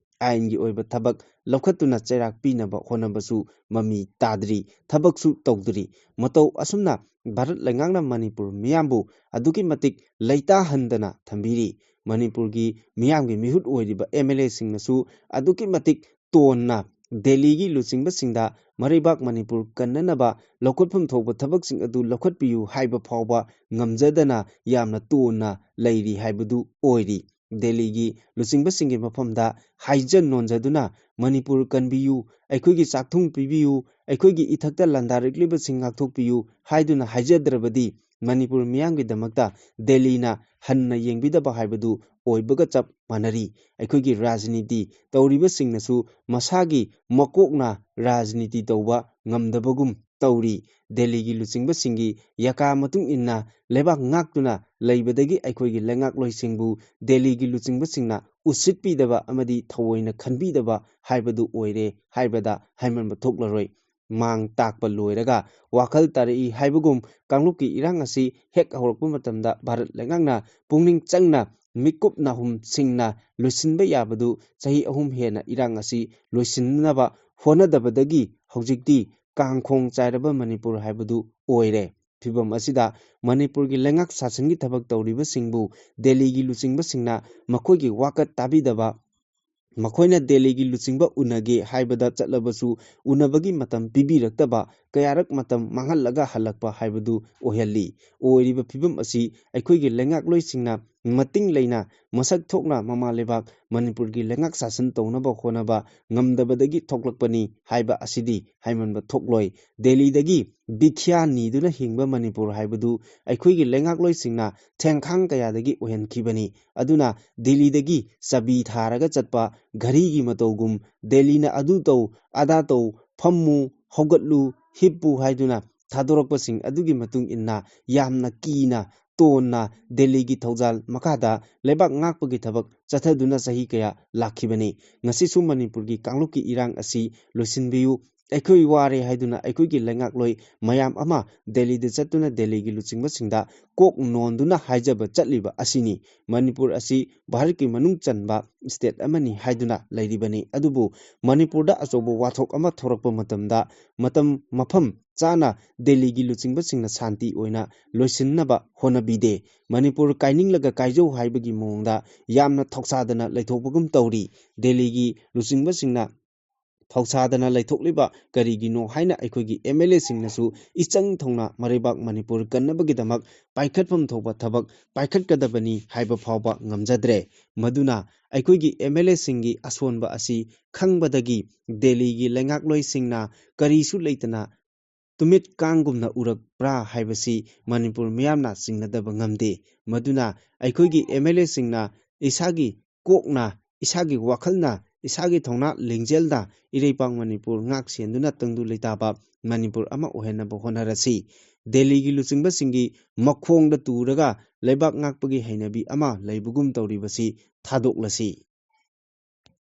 ꯑꯥꯏꯟꯒꯤ ꯑꯣꯏꯕ ꯊꯕꯛ ꯂꯧꯈꯠꯇꯨꯅ ꯆꯩꯔꯥꯛ ꯄꯤꯅꯕ ꯍꯣꯠꯅꯕꯁꯨ ꯃꯃꯤ ꯇꯥꯗ꯭ꯔꯤ, ꯊꯕꯛꯁꯨ ꯇꯧꯗ꯭ꯔꯤ꯫ ꯃꯇꯧ ꯑꯁꯨꯝꯅ ꯚꯥꯔꯠ ꯂꯩꯉꯥꯛꯅ ꯃꯅꯤꯄꯨꯔ ꯃꯤꯌꯥꯝꯕꯨ ꯑꯗꯨꯛꯀꯤ ꯃꯇꯤꯛ ꯂꯩꯇꯥꯍꯟꯗꯅ ꯊꯝꯕꯤꯔꯤ꯫ ꯃꯅꯤꯄꯨꯔꯒꯤ ꯃꯤꯌꯥꯝꯒꯤ ꯃꯤꯍꯨꯠ ꯑꯣꯏꯔꯤꯕ ꯑꯦꯝ ꯑꯦꯜ ꯑꯦꯁꯤꯡꯅꯁꯨ ꯑꯗꯨꯛꯀꯤ ꯃꯇꯤꯛ ꯇꯣꯟꯅ ꯗꯦꯜꯂꯤꯒꯤ ꯂꯨꯆꯤꯡꯕꯁꯤꯡꯗ ꯃꯔꯩꯕꯥꯛ ꯃꯅꯤꯄꯨꯔ ꯀꯟꯅꯅꯕ ꯂꯧꯈꯠꯐꯝ ꯊꯣꯛꯄ ꯊꯕꯛꯁꯤꯡ ꯑꯗꯨ ꯂꯧꯈꯠꯄꯤꯌꯨ ꯍꯥꯏꯕ ꯐꯥꯎꯕ ꯉꯝꯖꯗꯅ ꯌꯥꯝꯅ ꯇꯣꯟꯅ ꯂꯩꯔꯤ ꯍꯥꯏꯕꯗꯨ ꯑꯣꯏꯔꯤ꯫ ꯗꯦꯜꯂꯤꯒꯤ ꯂꯨꯆꯤꯡꯕꯁꯤꯡꯒꯤ ꯃꯐꯝꯗ ꯍꯥꯏꯖ ꯅꯣꯟꯖꯗꯨꯅ, "ꯃꯅꯤꯄꯨꯔ ꯀꯟꯕꯤꯌꯨ, ꯑꯩꯈꯣꯏꯒꯤ ꯆꯥꯛꯊꯨꯡ ꯄꯤꯕꯤꯌꯨ, ꯑꯩꯈꯣꯏꯒꯤ ꯏꯊꯛꯇ ꯂꯥꯟꯗꯥꯔꯛꯂꯤꯕꯁꯤꯡ ꯉꯥꯛꯊꯣꯛꯄꯤꯌꯨ" ꯍꯥꯏꯗꯨꯅ ꯍꯥꯏꯖꯗ꯭ꯔꯕꯗꯤ, ꯃꯅꯤꯄꯨꯔ ꯃꯤꯌꯥꯝꯒꯤꯗꯃꯛꯇ ꯗꯦꯜꯂꯤꯅ ꯍꯟꯅ ꯌꯦꯡꯕꯤꯗꯕ ꯍꯥꯏꯕꯗꯨ ꯑꯣꯏꯕꯒ ꯆꯞ ꯃꯥꯟꯅꯔꯤ꯫ ꯑꯩꯈꯣꯏꯒꯤ ꯔꯥꯖꯅꯤꯇꯤ ꯇꯧꯔꯤꯕꯁꯤꯡꯅꯁꯨ ꯃꯁꯥꯒꯤ ꯃꯀꯣꯛꯅ ꯔꯥꯖꯅꯤꯇꯤ ꯇꯧꯕ ꯉꯝꯗꯕꯒꯨꯝ ꯇꯧꯔꯤ꯫ ꯗꯦꯜꯂꯤꯒꯤ ꯂꯨꯆꯤꯡꯕꯁꯤꯡꯒꯤ ꯌꯥꯀꯥ ꯃꯇꯨꯡ ꯏꯟꯅ ꯂꯩꯕꯥꯛ ꯉꯥꯛꯇꯨꯅ ꯂꯩꯕꯗꯒꯤ ꯑꯩꯈꯣꯏꯒꯤ ꯂꯩꯉꯥꯛꯂꯣꯏꯁꯤꯡꯕꯨ ꯗꯦꯜꯂꯤꯒꯤ ꯂꯨꯆꯤꯡꯕꯁꯤꯡꯅ ꯎꯁꯤꯠꯄꯤꯗꯕ ꯑꯃꯗꯤ ꯊꯑꯣꯏꯅ ꯈꯟꯕꯤꯗꯕ ꯍꯥꯏꯕꯗꯨ ꯑꯣꯏꯔꯦ ꯍꯥꯏꯕꯗ ꯍꯥꯏꯃꯟꯕ ꯊꯣꯛꯂꯔꯣꯏ꯫ ꯃꯥꯡ ꯇꯥꯛꯄ ꯂꯣꯏꯔꯒ ꯋꯥꯈꯜ ꯇꯥꯔꯛꯏ ꯍꯥꯏꯕꯒꯨꯝ, ꯀꯥꯡꯂꯨꯞꯀꯤ ꯏꯔꯥꯡ ꯑꯁꯤ ꯍꯦꯛ ꯍꯧꯔꯛꯄ ꯃꯇꯝꯗ ꯚꯥꯔꯠ ꯂꯩꯉꯥꯛꯅ ꯄꯨꯛꯅꯤꯡ ꯆꯪꯅ ꯃꯤꯀꯨꯞ ꯅꯥꯍꯨꯝ ꯁꯤꯡꯅ ꯂꯣꯏꯁꯤꯟꯕ ꯌꯥꯕꯗꯨ ꯆꯍꯤ ꯑꯍꯨꯝ ꯍꯦꯟꯅ ꯏꯔꯥꯡ ꯑꯁꯤ ꯂꯣꯏꯁꯤꯟꯅꯕ ꯍꯣꯠꯅꯗꯕꯗꯒꯤ ꯍꯧꯖꯤꯛꯇꯤ ꯀꯥꯡꯈꯣꯡ ꯆꯥꯏꯔꯕ ꯃꯅꯤꯄꯨꯔ ꯍꯥꯏꯕꯗꯨ ꯑꯣꯏꯔꯦ꯫ ꯐꯤꯚꯝ ꯑꯁꯤꯗ ꯃꯅꯤꯄꯨꯔꯒꯤ ꯂꯩꯉꯥꯛ ꯁꯥꯁꯟꯒꯤ ꯊꯕꯛ ꯇꯧꯔꯤꯕꯁꯤꯡꯕꯨ ꯗꯦꯜꯂꯤꯒꯤ ꯂꯨꯆꯤꯡꯕꯁꯤꯡꯅ ꯃꯈꯣꯏꯒꯤ ꯋꯥꯀꯠ ꯇꯥꯕꯤꯗꯕ, ꯃꯈꯣꯏꯅ ꯗꯦꯜꯂꯤꯒꯤ ꯂꯨꯆꯤꯡꯕ ꯎꯅꯒꯦ ꯍꯥꯏꯕꯗ ꯆꯠꯂꯕꯁꯨ ꯎꯅꯕꯒꯤ ꯃꯇꯝ ꯄꯤꯕꯤꯔꯛꯇꯕ, ꯀꯌꯥꯔꯛ ꯃꯇꯝ ꯃꯥꯡꯍꯜꯂꯒ ꯍꯜꯂꯛꯄ ꯍꯥꯏꯕꯗꯨ ꯑꯣꯏꯍꯜꯂꯤ꯫ ꯑꯣꯏꯔꯤꯕ ꯐꯤꯚꯝ ꯑꯁꯤ ꯑꯩꯈꯣꯏꯒꯤ ꯂꯩꯉꯥꯛꯂꯣꯏꯁꯤꯡꯅ ꯃꯇꯤꯡ ꯂꯩꯅ ꯃꯁꯛ ꯊꯣꯛꯅ ꯃꯃꯥ ꯂꯩꯕꯥꯛ ꯃꯅꯤꯄꯨꯔꯒꯤ ꯂꯩꯉꯥꯛ ꯁꯥꯁꯟ ꯇꯧꯅꯕ ꯍꯣꯠꯅꯕ ꯉꯝꯗꯕꯗꯒꯤ ꯊꯣꯛꯂꯛꯄꯅꯤ ꯍꯥꯏꯕ ꯑꯁꯤꯗꯤ ꯍꯥꯏꯃꯟꯕ ꯊꯣꯛꯂꯣꯏ꯫ ꯗꯦꯜꯂꯤꯗꯒꯤ ꯚꯤꯈ꯭ꯌꯥ ꯅꯤꯗꯨꯅ ꯍꯤꯡꯕ ꯃꯅꯤꯄꯨꯔ ꯍꯥꯏꯕꯗꯨ ꯑꯩꯈꯣꯏꯒꯤ ꯂꯩꯉꯥꯛꯂꯣꯏꯁꯤꯡꯅ ꯊꯦꯡꯈꯥꯡ ꯀꯌꯥꯗꯒꯤ ꯑꯣꯏꯍꯟꯈꯤꯕꯅꯤ꯫ ꯑꯗꯨꯅ ꯗꯦꯜꯂꯤꯗꯒꯤ ꯆꯥꯕꯤ ꯊꯥꯔꯒ ꯆꯠꯄ ꯘꯔꯤꯒꯤ ꯃꯇꯧꯒꯨꯝ ꯗꯦꯜꯂꯤꯅ ꯑꯗꯨ ꯇꯧ, ꯑꯗꯥ ꯇꯧ, ꯐꯝꯃꯨ, ꯍꯧꯒꯠꯂꯨ, ꯍꯤꯞꯄꯨ ꯍꯥꯏꯗꯨꯅ ꯊꯥꯗꯣꯔꯛꯄꯁꯤꯡ ꯑꯗꯨꯒꯤ ꯃꯇꯨꯡ ꯏꯟꯅ ꯌꯥꯝꯅ ꯀꯤꯅ ꯇꯣꯟꯅ ꯗꯦꯜꯂꯤꯒꯤ ꯊꯧꯖꯥꯜ ꯃꯈꯥꯗ ꯂꯩꯕꯥꯛ ꯉꯥꯛꯄꯒꯤ ꯊꯕꯛ ꯆꯠꯊꯗꯨꯅ ꯆꯍꯤ ꯀꯌꯥ ꯂꯥꯛꯈꯤꯕꯅꯤ꯫ ꯉꯁꯤꯁꯨ ꯃꯅꯤꯄꯨꯔꯒꯤ ꯀꯥꯡꯂꯨꯞꯀꯤ ꯏꯔꯥꯡ ꯑꯁꯤ ꯂꯣꯏꯁꯤꯟꯕꯤꯌꯨ, ꯑꯩꯈꯣꯏ ꯋꯥꯔꯦ ꯍꯥꯏꯗꯨꯅ ꯑꯩꯈꯣꯏꯒꯤ ꯂꯩꯉꯥꯛꯂꯣꯏ ꯃꯌꯥꯝ ꯑꯃ ꯗꯦꯜꯂꯤꯗ ꯆꯠꯇꯨꯅ ꯗꯦꯜꯂꯤꯒꯤ ꯂꯨꯆꯤꯡꯕꯁꯤꯡꯗ ꯀꯣꯛ ꯅꯣꯟꯗꯨꯅ ꯍꯥꯏꯖꯕ ꯆꯠꯂꯤꯕ ꯑꯁꯤꯅꯤ꯫ ꯃꯅꯤꯄꯨꯔ ꯑꯁꯤ ꯚꯥꯔꯠꯀꯤ ꯃꯅꯨꯡ ꯆꯟꯕ ꯁ꯭ꯇꯦꯠ ꯑꯃꯅꯤ ꯍꯥꯏꯗꯨꯅ ꯂꯩꯔꯤꯕꯅꯤ꯫ ꯑꯗꯨꯕꯨ ꯃꯅꯤꯄꯨꯔꯗ ꯑꯆꯧꯕ ꯋꯥꯊꯣꯛ ꯑꯃ ꯊꯣꯔꯛꯄ ꯃꯇꯝꯗ ꯃꯇꯝ ꯃꯐꯝ ꯆꯥꯅ ꯗꯦꯜꯂꯤꯒꯤ ꯂꯨꯆꯤꯡꯕꯁꯤꯡꯅ ꯁꯥꯟꯇꯤ ꯑꯣꯏꯅ ꯂꯣꯏꯁꯤꯟꯅꯕ ꯍꯣꯠꯅꯕꯤꯗꯦ꯫ ꯃꯅꯤꯄꯨꯔ ꯀꯥꯏꯅꯤꯡꯂꯒ ꯀꯥꯏꯖꯧ ꯍꯥꯏꯕꯒꯤ ꯃꯑꯣꯡꯗ ꯌꯥꯝꯅ ꯊꯧꯁꯥꯗꯅ ꯂꯩꯊꯣꯛꯄꯒꯨꯝ ꯇꯧꯔꯤ꯫ ꯗꯦꯜꯂꯤꯒꯤ ꯂꯨꯆꯤꯡꯕꯁꯤꯡꯅ ꯊꯧꯁꯥꯗꯅ ꯂꯩꯊꯣꯛꯂꯤꯕ ꯀꯔꯤꯒꯤꯅꯣ ꯍꯥꯏꯅ ꯑꯩꯈꯣꯏꯒꯤ ꯑꯦꯝ ꯑꯦꯜ ꯑꯦꯁꯤꯡꯅꯁꯨ ꯏꯆꯪ ꯊꯧꯅ ꯃꯔꯩꯕꯥꯛ ꯃꯅꯤꯄꯨꯔ ꯀꯟꯅꯕꯒꯤꯗꯃꯛ ꯄꯥꯏꯈꯠꯐꯝ ꯊꯣꯛꯄ ꯊꯕꯛ ꯄꯥꯏꯈꯠꯀꯗꯕꯅꯤ ꯍꯥꯏꯕ ꯐꯥꯎꯕ ꯉꯝꯖꯗ꯭ꯔꯦ꯫ ꯃꯗꯨꯅ ꯑꯩꯈꯣꯏꯒꯤ ꯑꯦꯝ ꯑꯦꯜ ꯑꯦꯁꯤꯡꯒꯤ ꯑꯁꯣꯟꯕ ꯑꯁꯤ ꯈꯪꯕꯗꯒꯤ ꯗꯦꯜꯂꯤꯒꯤ ꯂꯩꯉꯥꯛꯂꯣꯏꯁꯤꯡꯅ ꯀꯔꯤꯁꯨ ꯂꯩꯇꯅ ꯇꯨꯃꯤꯠ ꯀꯥꯡꯒꯨꯝꯅ ꯎꯔꯛꯄ꯭ꯔꯥ ꯍꯥꯏꯕꯁꯤ ꯃꯅꯤꯄꯨꯔ ꯃꯤꯌꯥꯝꯅ ꯆꯤꯡꯅꯗꯕ ꯉꯝꯗꯦ꯫ ꯃꯗꯨꯅ ꯑꯩꯈꯣꯏꯒꯤ ꯑꯦꯝ ꯑꯦꯜ ꯑꯦꯁꯤꯡꯅ ꯏꯁꯥꯒꯤ ꯀꯣꯛꯅ, ꯏꯁꯥꯒꯤ ꯋꯥꯈꯜꯅ, ꯏꯁꯥꯒꯤ ꯊꯧꯅꯥ ꯂꯤꯡꯖꯦꯜꯗ ꯏꯔꯩꯄꯥꯛ ꯃꯅꯤꯄꯨꯔ ꯉꯥꯛ ꯁꯦꯟꯗꯨꯅ ꯇꯪꯗꯨ ꯂꯩꯇꯥꯕ ꯃꯅꯤꯄꯨꯔ ꯑꯃ ꯑꯣꯏꯍꯟꯅꯕ ꯍꯣꯠꯅꯔꯁꯤ꯫ ꯗꯦꯜꯂꯤꯒꯤ ꯂꯨꯆꯤꯡꯕꯁꯤꯡꯒꯤ ꯃꯈꯣꯡꯗ ꯇꯨꯔꯒ ꯂꯩꯕꯥꯛ ꯉꯥꯛꯄꯒꯤ ꯍꯩꯅꯕꯤ ꯑꯃ ꯂꯩꯕꯒꯨꯝ ꯇꯧꯔꯤꯕꯁꯤ ꯊꯥꯗꯣꯛꯂꯁꯤ꯫